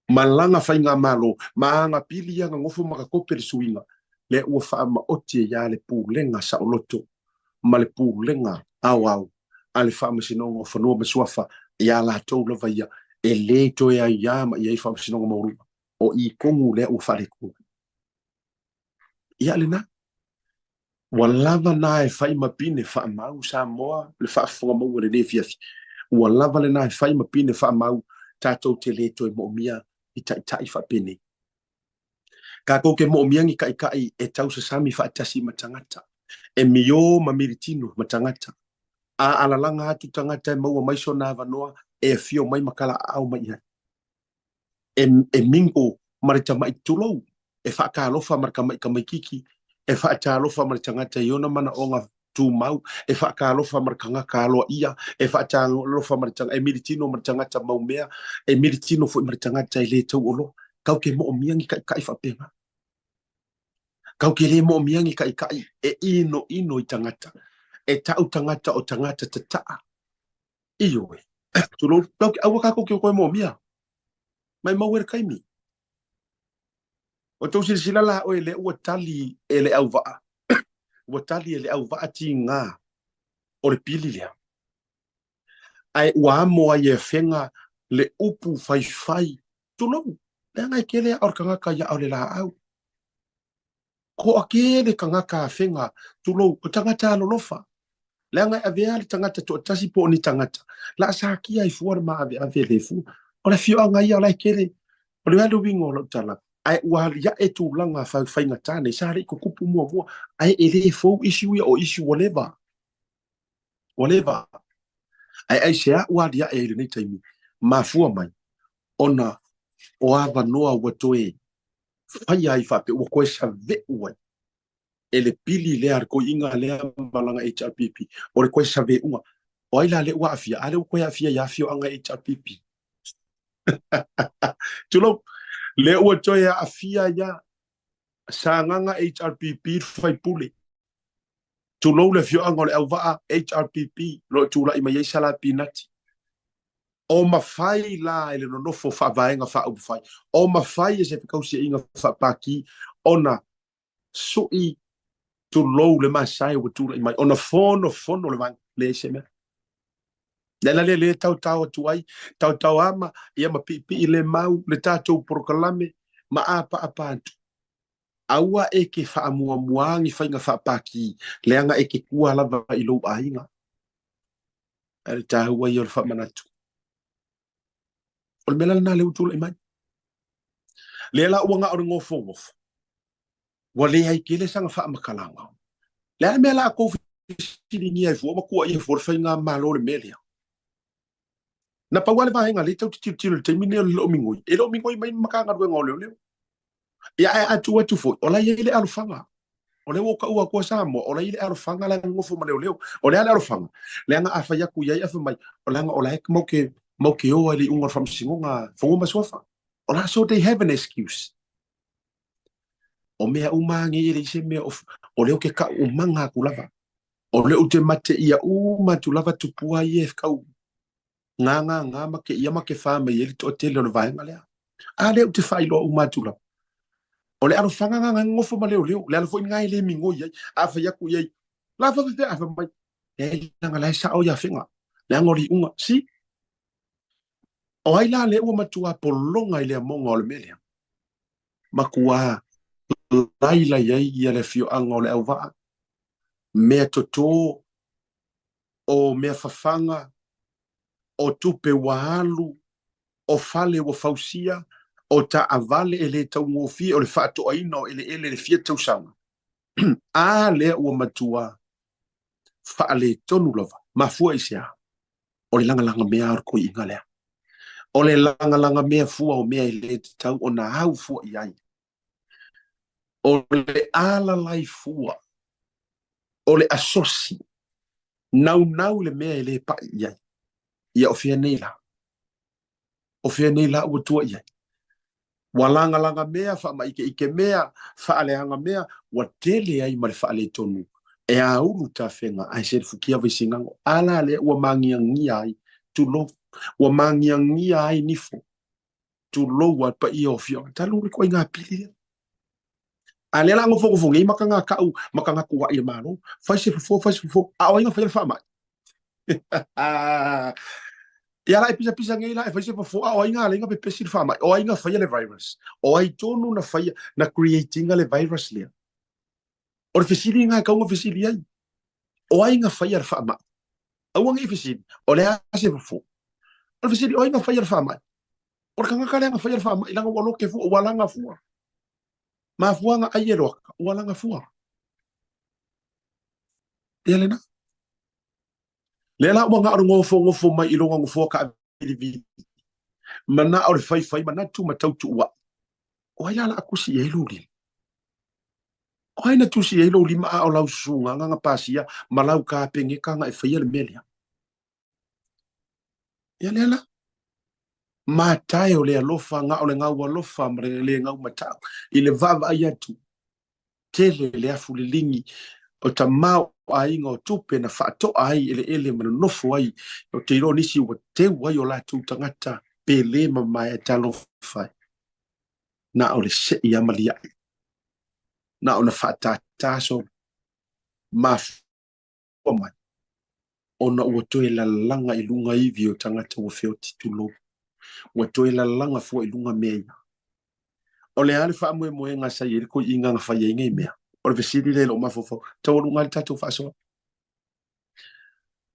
Ma lana faigamalo ma aga pili ia gagofo ma kakope le suiga lea ua faamaoti ai lava le pulega saoloto ma le pulega aoao a le Faamasinoga o Fanua ma Suafa iā latou lava ia e le toe aiā ma i ai Faamasinoga Maualuga. O i tonu lea ua faaletonu. Ia lena. Ua lava na e fai ma pine faamau Samoa le faafofoga maua i lenei afiafi. Ua lava lena e fai ma pine faamau tatou te le toe moomia i taitai faapenei. Tatou te moomia ni taitai e tausasami faatasi ma tagata, e mio ma militino ma tagata. A alalaga atu tagata e maua mai sona avanoa e afio mai ma talaaao mai i ai. E mingle ma le tamai tulou, e faatalofa ma le tamai tamaititi, e faatalofa ma le tagata i ona manaoga tumau, e faatalofa ma le tagata aloaia, e faatalofa ma le tagata, e militino ma le tagata maumea, e militino foi ma le tagata e le tauoloa. Tatou te moomia ni taitai faapena. Tatou te le moomia ni taitai e inoino i tagata, e tau tagata o tagata tataa. Ioe. Tulou, aua tatou te toe moomia. Maimau e le taimi. O tou silasila la oe lea ua tali e le auvaa, ua tali e le auvaa tiga o le pili lea. Ae ua amo ai e Afega le upu faifai, tulou, leaga e tele aa o le tagata ia o le laau. Toatele tagata afega, tulou, o tagata alolofa. Leaga e avea le tagata toatasi po o ni tagata, la sakia ai fua le maaveave le fua. O le afioaga ia o la e tele. O le a le uiga o lau tala, ae ua aliae tulaga faigata nei, sa le i tutupu muamua, ae e le fou issue ia o issue ua leva. Ua leva. Ae aisea ua aliae ai i lenei taimi, mafua mai ona o avanoa ua toe faia ai faapea ua toe save'u ai e le pili lea a le toeaina lea ma lana HRPP, o le toe save'uga. O ai la lea ua aafia? A lea ua toe aafia ia afioaga HRPP. Tulou, lea ua toe aafia ia Sagaga HRPP le faipule. Tulou le afioaga o Leauvaa HRPP lo o tulai mai ai Salapinati. O mafai la e le nonofo faa-Vaega Faaupufai, o mafai e se fekausiaiga faa-Pati ona sui, tulou le masae ua tulai mai, ona fonofono le vaega, leai se mea. Le ala lea lea taotao atu ai, taotao ama, ia ma piipii le mau, le tatou polokalame, ma apaapa atu. Aua e ke faamuamua ni faiga faa-Pati, leaga e ke tua lava i lou aiga. Ae le taua ia o le faamanatu. O le mea la lena lea ua tulai mai. Lea la ua na o le nofonofo. Ua leai tele sana faamatalaga. Le a le mea la tou fesiligia ai fua ma tuuaia fua le faigamalo i le mea lea? Na pau lava le vaega lea e tau te tilotilo i le taimi lenei o le loo migoi. E le o migoi mai le Matagaluega o Leoleo. Ia ae a tuu atu foi, o la e i ai le alofaga. O lea ua ou taua atua Samoa, o la e i ai le alofaga la e nonofo ma leoleo. O le a le alofaga? Leaga a fai atu i ai ae fai mai, o leaga o la e mau ke, mau ke o ai i le iuga o le Faamasinoga Fanua ma Suafa. O la, so they have an excuse. O mea uma lava nei e leai se mea o, o lea ou te tau umaga atu lava. O lea ou te mateia uma atu lava tupua ia e tau ngāngāngā ma kēia ma ke fā mai ai le toatele o le vaega lea. A lea ou te faailoa uma atu lava. O le alofaga lena e nonofo ma leoleo, le ala foi lena e le migoi ai. A fai atu i ai, la faapefea, a fai mai, leai leaga la e sao ia Afega, leaga o le iuga. See? O ai la lea ua matua pologa i le amoga o le mea lea? Matua lailai ai ia le afioaga o Leauvaa, mea totō, o mea fafaga, o tupe ua alu, o fale ua fausia, o taavale e le taugofie, o le faatoaina o eleele i le fia tausaga, a lea ua matua faaletonu lava. Mafua i se a? O le lagalaga mea o le toeaina lea. O le lagalaga mea fua o mea e le tatau ona au fua i ai. O le alalai fua, o le asosi, naunau i le mea e le pai i ai. Ia o fea nei la? O fea nei la ua tua i ai? Ua lagalaga mea, faamaikeike mea, faaleaga mea, ua tele ai ma le faaletonu e aulu tafega ae selefukia Vaisigano. A la lea ua magiagia ai, tulou, ua magiagia ai nifo, tulou a le paia o afioaga, talu le ituaiga pili lea. A lea la nofonofo nei ma tagata ma tagata tuai a Malo, fai se fofo, fai se fofo, a o ai na faia le faamai? Ia la e pisapisa nei la e fai se fofo, a o ai na alai na pepesi le faamai? O ai na faia le virus? O ai tonu na faia, na create ina le virus lea? O le fesili lena e tatau ona fesili ai. O ai na faia le faamai? Aua ne i fesili, o le a se fofo? O le fesili, o ai na faia le faamai? O le tagata lea na faia le faamai, leaga ua lote fua, ua laga fua. Mafuaaga ai e loaka, ua laga fua. Ia lena. Lea la ua na o le nofonofo mai i lona nofoa taavilivili, manao le faifai manatu ma tautuuaʻi. O ai la la a tusi i ai lou lima? O ai na tusi i ai lou lima a o lau susuga na pasia ma lau kapeneta na e faia le mea lea? Ia lea la. Matae o le alofa na o le gau alofa ma le le gau matau i le vaavaai atu tele le afu liligi o tamaoaiga o tupe na faatoa ai eleele ma nonofo ai. Ou te iloa nisi ua teu ai o latou tagata pele ma maea talofa ai. Na o le sei lava ma liai. Na ona faatātā solo. Mafua mai ona ua toe lalaga i luga ivi o tagata ua feoti, tulou. Ua toe lalaga fua i luga mea ia. O le a le faamoemoega sa i ai le toeaina na fai ai nei mea? O le fesili lea i lou mafaufau, taualuga ai le tatou faasoa.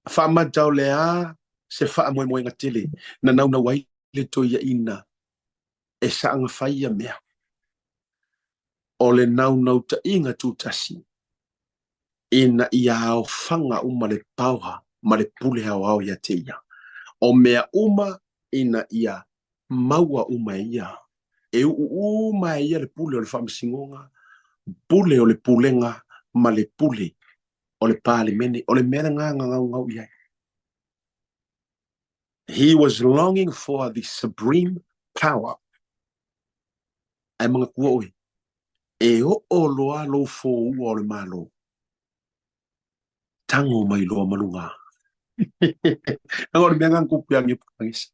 Faamata o le a se faamoemoega tele na naunau ai le toeaina e saga fai ia mea? O le naunautaiga tutasi ina ia aofaga uma le paoa ma le pule aoao ia te ia. O mea uma ina ia maua uma e ia. E uu uma e ia le pule o le faamasinoga, pule o le pulega ma le pule o le Palemene. O le mea lena na naunau i ai. He was longing for the supreme power. Ae manatua oe, e oo loa lou foua o le Malo, tago mai loa ma luga. Leaga o le mea lena na tupu ia Nebukadnesa.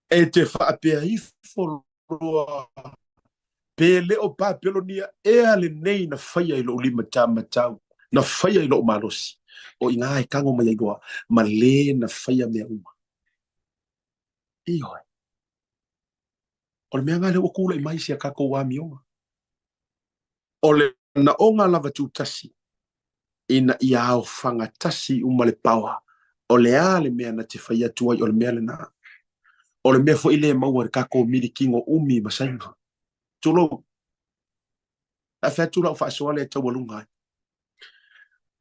E te faapea ifo loa, pe le o Papelonia ea lenei na faia i lou limatamatau, na faia i lou malosi. O i ina e tago mai ai loa ma le na faia mea uma. Ioe. O le mea lena lea ua tulai mai i si a tatou amioga. O le manaoga lava tutasi ina ia aofaga tasi uma le paoa, o le a le mea na te fai atu ai o le mea lena. O le mea foi lea e maua i le tatou milikino umi ma Saina. Tulou. A fai atu lau faasoa lea e taualuga ai.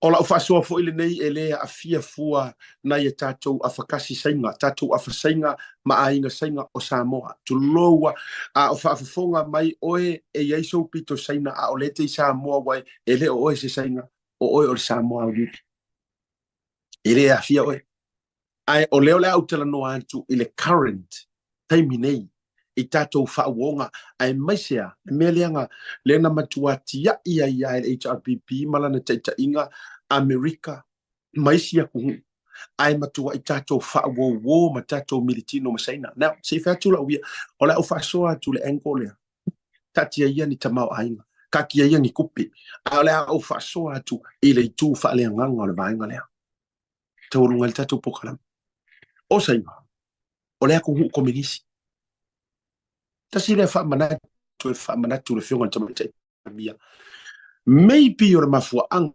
O lau faasoa foi lenei e le aafia fua nai a tatou afakasi Saina, tatou afa Saina ma aiga Saina o Samoa. Tulou a, a o faafofoga mai oe e i ai sou pito Saina a o lea e te i Samoa ua e le o oe se Saina, o oe o le Samoa auliuli. E le aafia oe. Ae o lea o le a ou talanoa atu i le current taimi nei i tatou faauoga aemaise a le mea lea na lea na matua tiai ai lava e le HRPP ma lana taitaiga Amerika ma isi atunuu ae matuai tatou faauouo ma tatou militino ma Saina. Now, se i fai atu lau ia, o le a ou faasoa atu le angle lea. Taatia ia ni tamaoaiga, taatia ia ni tupe, a o le a ou faasoa atu i le itu faaleagaga o le vaega lea. Taualuga ai le tatou polokalame. O Saina, o le atunuu komenisi. Tasi lea faamanatu e faamanatu i le Afioga i le Tamaitai Palemia. Maybe o le mafuaaga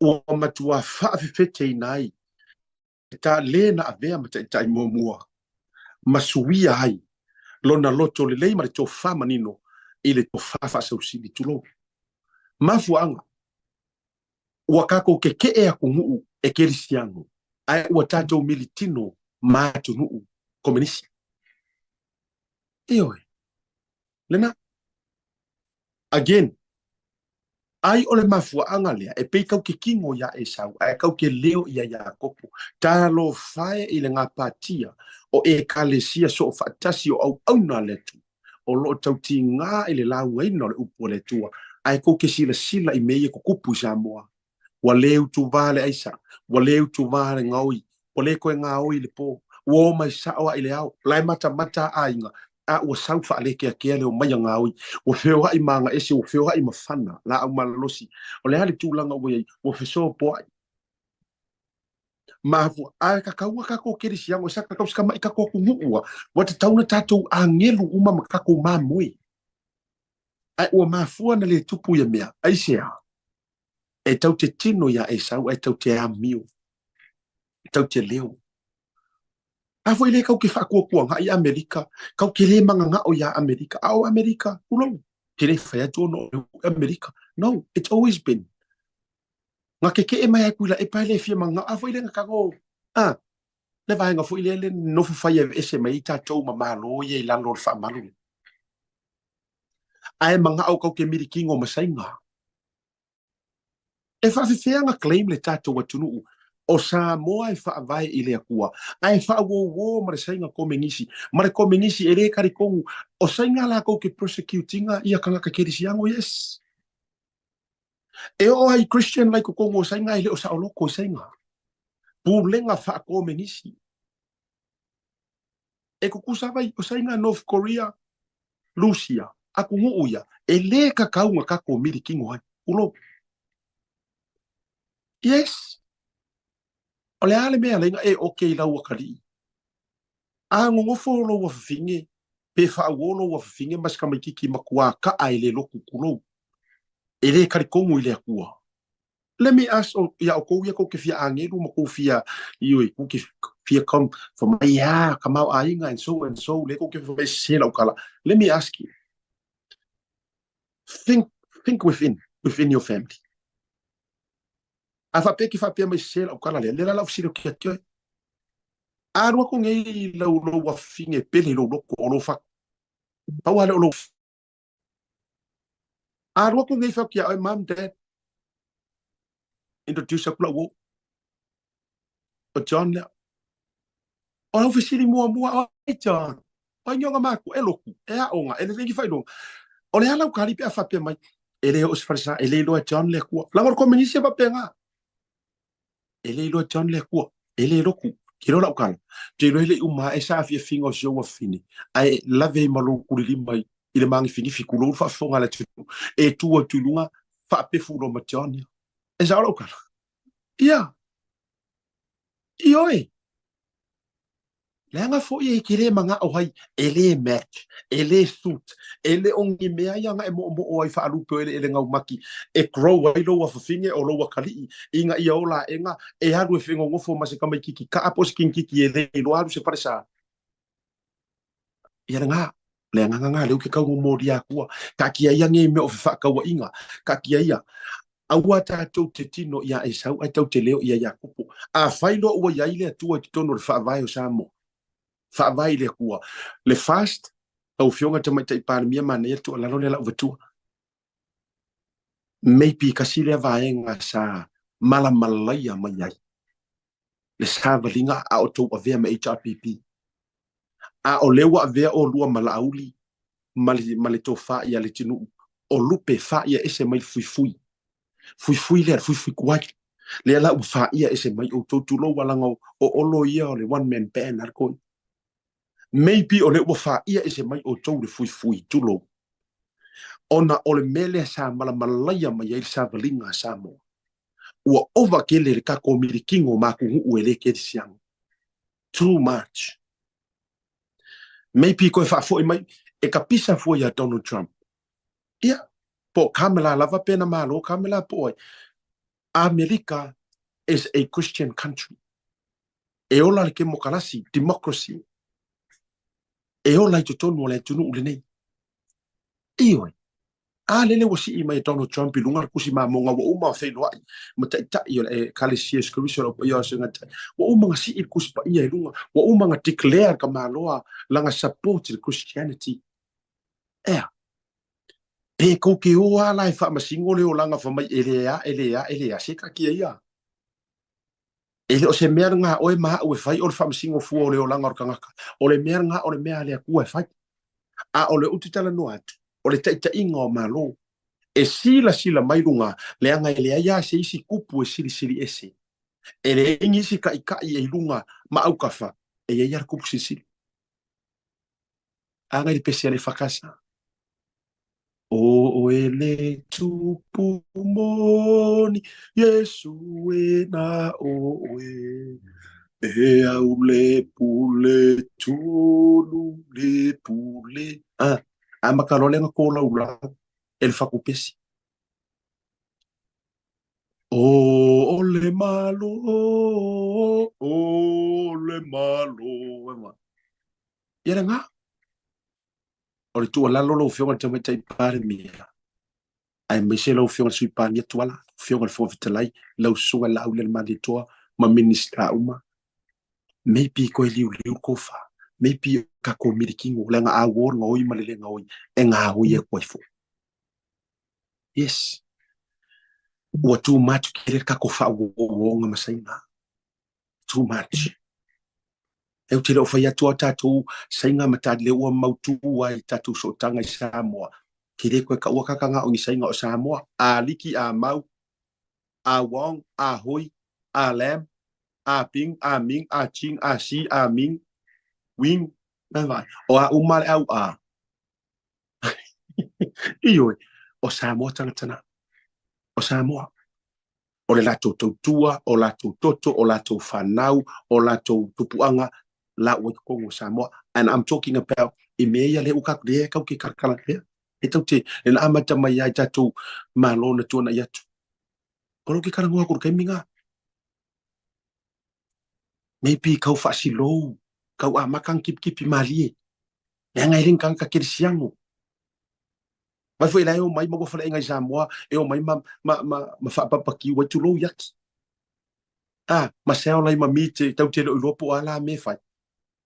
ua matua faafefeteina ai ta le na avea ma taitai muamua ma suia ai lona loto lelei ma le tofa manino i le tofa faasausili, tulou. Mafuaaga, ua tatou kekeʻe atunuu e kerisiano, ae ua tatou militino. Ma atunuu komenisi. Ioe. Lena. Again, ai o le mafuaaga lea e pei kau ke kino iā Esau ae kau ke leo ia Iakopo. Talofa e i le gapatia o Ekalesia soofaatasi o auauna a le Atua o lo o tautigā i le laugaina o le upu a le Atua, ae kou ke silasila i mea ia kukupu i Samoa. Ua le utuvā le aisa, ua le utuvā le gaoi, ua le koe gaoi i le pō, ua o mai sao a i le ao, la e matamata a aiga, a ua sau faalekeakea le omai a gaoi, ua feoai ma agaese, ua feoai ma fana, laau malalosi. O le a le tulaga ua i ai? Ua fesopoai. Mafua, a kakau a kakou kerisiano, sa kakau se kamaʻi kakou atunuu a, ua tatau na tatou agelu uma ma kakou mamoe. Ae ua mafua na le tupu ia mea, aisea? E tau te tino iā Esau, ae tau te amio, e tau te leo. A foi le kau ke whaakuakuanga i Amerika, kau ke le mangangao iā Amerika, a o Amerika, tulou, ke le whai atu ono o Amerika. No, it's always been. Nga ke ke e mai aku ila e pai le fia mangangao, a foi le nga kango, a, le vaenga foi le le nofo whai e ese mai i tātou ma malo ia i lalo o le whaamalu. Ae mangao kau ke mirikingo ma sainga. E faafefea na claim le tatou atunuu o Samoa e faavae i le Atua, ae faauouo ma le saiga komenisi, ma le komenisi e le kalikonu, o saiga lakou ke persecute ina ia kangaka kerisiano, yes. E oo ai Christian lai totonu o saiga e le o saoloko i saiga. Pulega faakomenisi. E kukusa vai o saiga North Korea, Lusia, atunuu ia, e le kakau na kakou milikino ai. Tulou. Yes. O le a le mea alai na e oke i lau akalii? A nonofo lou afafine, pe faauo lou afafine ma se tamaititi matua kaa e le lotu, tulou, e le kalikonu i le Atua. Let me ask o, ia outou ia tou te fia agelu ma tou fia, ioe, tou te fia come fa mai ia ka mau aiga and so and so, le tou te fa mai se lau tala. Let me ask you. Think, think within, within your family. A faapea ke faapea mai se lau tala lea, le la lau fesili atu ia te oe. A alu atu nei lau lou afafine e pele i lou loto o lou fatu. Pau lava lea o lou A alu atu nei fai atu ia oe, Mom, Dad, introduce atu lau uo. O John lea. O lau fesili muamua, o ai John? O ai ni ona matua? E lotu, e aoga, e lelei ni faailoga. O le a lau kali pe a faapea mai, e le oo se falesa, e le iloa e John le Atua. Leaga o le komenisi e faapena. E le iloa e John le Atua, e le lotu. Ke iloa lau tala, te iloa e le i uma ae sa afiafiga o si ou afafine, ae lave ai ma lou kulilima i le magifinifi, tulou le faafofoga a le atunuu, e tu atu i luga, faapefu loa ma John ia. E sao lau tala? Ia. Ioe. Leaga foi e te le manao ai, e le match, e le suit, e le o ni mea ia na e moomoo ai faalupe o eleele gaumati e grow ai lou afafine o lou akalii ina ia ola aega e alu e fegogofo ma se tamaititi kaa po o se kinititi e le iloa alu se falesa. Ia lena, le agaga lena lea ou te tau momolia atua. Taatia ia nei mea o fefaatauaiga, taatia ia. Aua tatou te tino iā Esau ae tau te leo ia Iakopo. Afai loa ua i ai le Atua i totonu o le faavae o Samoa, faavae i le Atua. Le fast, lau Afioga i le Tamaitai Palemia, manaia le tuualalo lea lau avatua. Maybe tasi lea vaega sa malamalaia mai ai le savaliga a o tou avea ma HRPP. A o lea ua avea olua ma Laauli ma le, ma le tofa ia Letinuu, o lupe faia ese mai le fuifui. Fuifui lea, le fuifui tuai. Lea la ua faia ese mai outou, tulou a laga o, o Olo ia o le one man band a le koi. Maybe o lea ua faia ese mai outou le fuifui, tulou. Ona o le mea lea sa malamalaia mai ai le savaliga a Samoa. Ua ova tele le tatou milikino ma atunuu e le kerisiano. Too much. Maybe koe faafoi mai e ka pisa fua iā Donald Trump. Ia, po o Kamala lava pe na malo Kamala po o ai. Amerika is a Christian country. E ola le kemokarasi, democracy. E ola i totonu o le atunuu lenei. Ioe. A lele ua sii mai e Donald Trump i luga le kusi mamoga ua uma ona feiloai ma taitai o le Ekalesia Iesu Keriso o le Au Paia o Aso e Gata ai. Ua uma ona sii le Tusi Paia i luga, ua uma ona declare le tamaloa lana support i le Christianity. Ea? Pe tou te o lava la e faamasino le olaga fai mai e le a, e le a, e le a, se taatia ia. E le o se mea lena a oe ma au e fai o le faamasino fua o le olaga o le tagata. O le mea lena o le mea a le Atua e fai. A o le ou te talanoa atu, o le taitaiga o Malo e silasila mai luga, leaga e leai lava se isi tupu e silisili ese. E leai nisi taitai e i luga ma autafa, e i ai lava le tupu silisili. A ngai le pese a le fakasa. O oe le tupu moni, Iesu e na oe. E au le pule tonu le pule. Ah, amata loa lea na tolaulau e le fatupesi. O le Malo, o le Malo. Ia lena. O le tuualalo lau Afioga i le Tamaitai Palemia, aemaise lau Afioga i le Sui Palemia Tuala, Afioga i le Fofoga Fetalai, lau Susuga i le Laaulialemalietoa ma Minisita uma, maybe toe liuliu le tofa, maybe tatou milikino, leaga a uo le gaoi ma le le gaoi, e gaoi atu ai foi. Yes. Ua too much tele le tatou faauouoga ma Saina. Too much. Ou te le o fai atu a tatou Saina ma ta lea ua mautu ai tatou sootaga i Samoa. Ke le koe kaua kakanga o ni Saina o Samoa. A liki, a mau, a Wong, a Hui, a Lam, a Ping, a Ming, a Ching, a Si, a Ming, Wing, o a uma le au a. Ioe, o Samoa tagata na. O Samoa. O le latou tautua, o latou toto, o latou fanau, o latou tupuaga, la ua i totonu o Samoa. And I'm talking about i mea ia lea ua tatou, lea tatou te kalakala pea. E tatou te, le na amata mai ai tatou Malo na tuanai atu. O lou ke talanoa atu i le taimi lena. Maybe kau faasilou, kau amata ona kipikipi malie. Leaga e le ni tagata kerisiano. Mai foi la e omai ma ua faleaiga i Samoa, e omai ma, ma, ma, ma faapapakiu ai, tulou iaki. Ah, ma sound lai ma mi te tau te le o iloa po o a la mea e fai.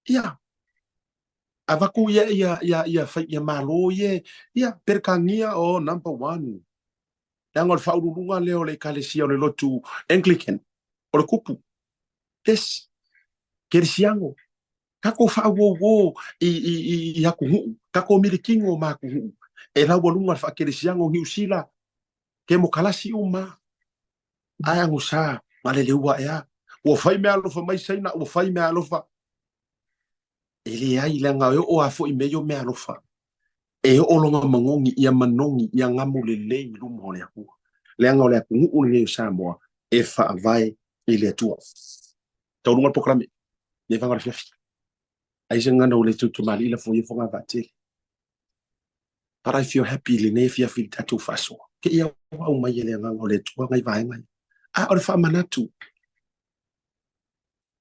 Ia, avatu ia ia ia ia fai ia Malo ia, ia Perekania oh number one. Leaga o le faauluuluga lea o le Ekalesia o le lotu Anglican, o le kupu. Yes. Kerisiano. Tatou faauouo i, i, i, i atunuu, tatou milikino ma atunuu. E laualuga le faakerisiano Niu Sila, kemokalasi uma. Ae agosa, maleleua ea. Ua fai mea alofa mai Saina, ua fai mea alofa. E leai, leaga e oo lava foi i mea ia o mea alofa. E oo lona manogi, ia manogi, ia gamu lelei i luma o le Atua. Leaga o le atunuu lenei o Samoa e faavae i le Atua. Taualuga le polokalame, nei vaega o le afiafi. Ai se gagana ua le tautumalii lafo ia fogavaa tele. But I feel happy i lenei afiafi i le tatou faasoa. Te i auau mai e le Agaga o le Atua ngai vaega ia. A o le faamanatu,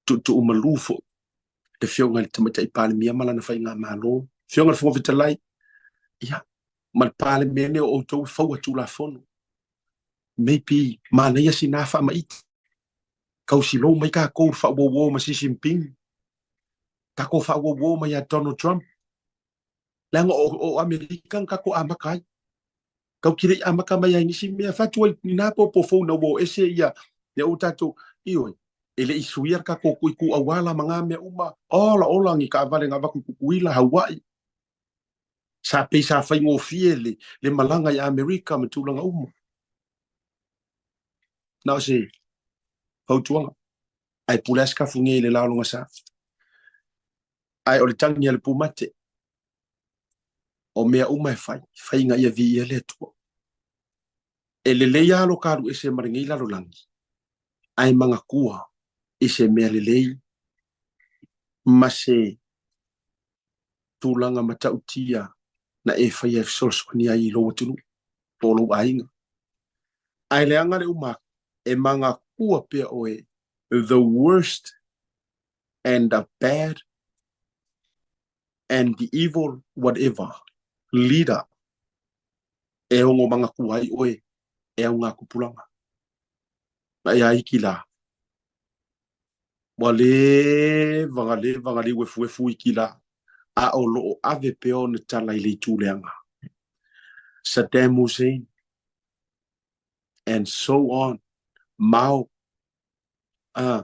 tuutuu malu foi le Afioga i le Tamaitai Palemia ma lana faigamalo, Afioga i le Fofoga Fetalai, ia, ma le Palemene o outou e faua Tulafono. Maybe manaia sina faamaite, tausilou mai tatou i le faauouo ma Xi Jinping, tatou faauouo mai ia Donald Trump, leaga o Amerika na tatou amata ai. Tatou te le i amata mai ai i nisi mea. Fatu ai i nā popo fou ina ua o ese ia, ia ua tatou, ioe, e le i suia le tatou itu auala ma nā mea uma. Ola ola ni taavale na avatu i Tutuila, Hawaii. Sa pei sa faigofie le, le malaga i Amerika ma tulaga uma. Na o se fautuaga. Ae pule lava Sikafu nei i le la o lona sa. Ae o le tagi a le pumate, o mea uma e fai, fai ina ia viia le Atua. E lelei lava lo ta alu ese ma lenei lalolagi, ae manatua i se mea lelei ma se tulaga matautia na e faia e fesoasoani ai i lou atunuu po o lou aiga. Ae leaga le uma atu, e manatua pea oe the worst and the bad and the evil whatever leader. E ogo magatua ai oe e auga tupulaga. Na e ai ki la. Ua leva na leva na liu efuefu iki la, a o loo ave pea ona tala i le itu leaga. Saddam Hussein and so on. Mao. Ah.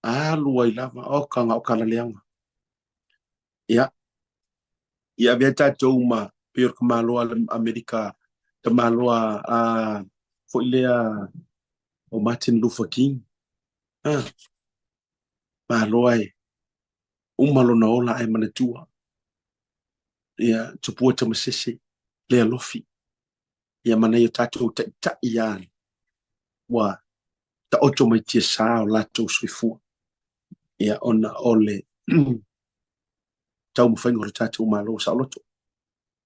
Alu ai lava, oka na o kala leaga. Ia, ia avea tatou ma pei o le tamaloa a le Amerika, tamaloa a foi lea o Martin Luther King. Ah, maloa e uma lona ola ae manatua. Ia, tupua tamasese, le alofi. Ia ma nai o tatou taitai a ua taoto mai tiasa o latou soifua. Ia, ona o le taumafaiga o le tatou Malo saoloto.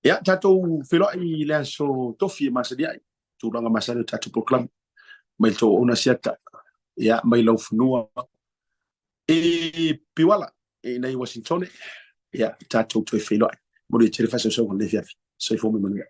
Ia, tatou feiloai i le aso Tofi e masani ai, tulaga masani o tatou polokalame, mai le tou auauna Asiata, ia, mai laufanua i Piuala, i inei i Uasintone, ia, tatou toe feiloai. Manuia tele faasausauga o lenei afiafi. Soifua ma ia manuia.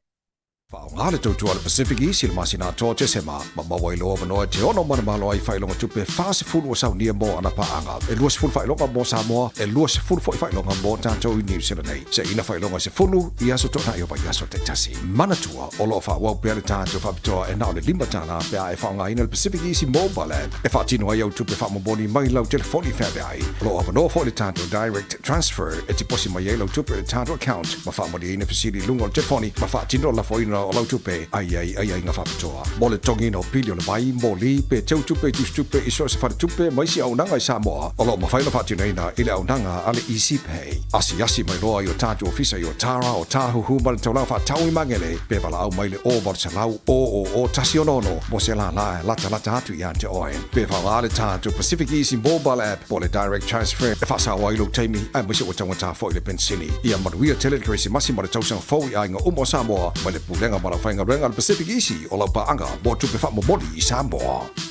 Faaaoga le tautua a le Pacific East i le masina atoa o Tesema, ma maua ai lou avanoa e te ono manumalo ai i faailoga tupe 40 ua saunia mo ana paaga. E 20 faailoga mo Samoa, e 20 foi faailoga mo tatou i Niu Sila nei. Seiina faailoga e 10 i aso toonai o vaiaso taitasi. Manatua, o lo o faaauau pea le tatou faapitoa e na o le $5 pe a e faaaogaina le Pacific Easy Mobile App e faatino ai au tupe faamomoli mai lau telefoni feaveai. O lo o avanoa foi le tatou Direct Transfer e tiposi mai ai lau tupe i le tatou account ma faamalieina fesili i luga o le telefoni ma faatino le lafoina o lau tupe a i ai aiaiga faapitoa. Mo le totogiina o pili o le vai, moli, pe teu tupe i tusitupe i so o se faletupe ma isi auaunaga i Samoa, o lo o mafai ona faatinoina i le auaunaga a le Easy Pay. Asiasi mai loa i o tatou ofisa i Otara, Otahuhu ma le taulaga faatau i Magele pe valaau mai i le 0800 000 166 mo se lālā e latalata atu ia te oe. Pe faaaoga le tatou Pacific Easy Mobile App po o le Direct Transfer e faasao ai lou taimi aemaise ua taugata foi le penisini. Ia manuia tele le Kerisimasi ma le tausaga fou i aiga uma o Samoa mai le Pulega ma le Aufaigaluega a le Pacific Easy o lau paaga mo tupe faamomoli i Samoa.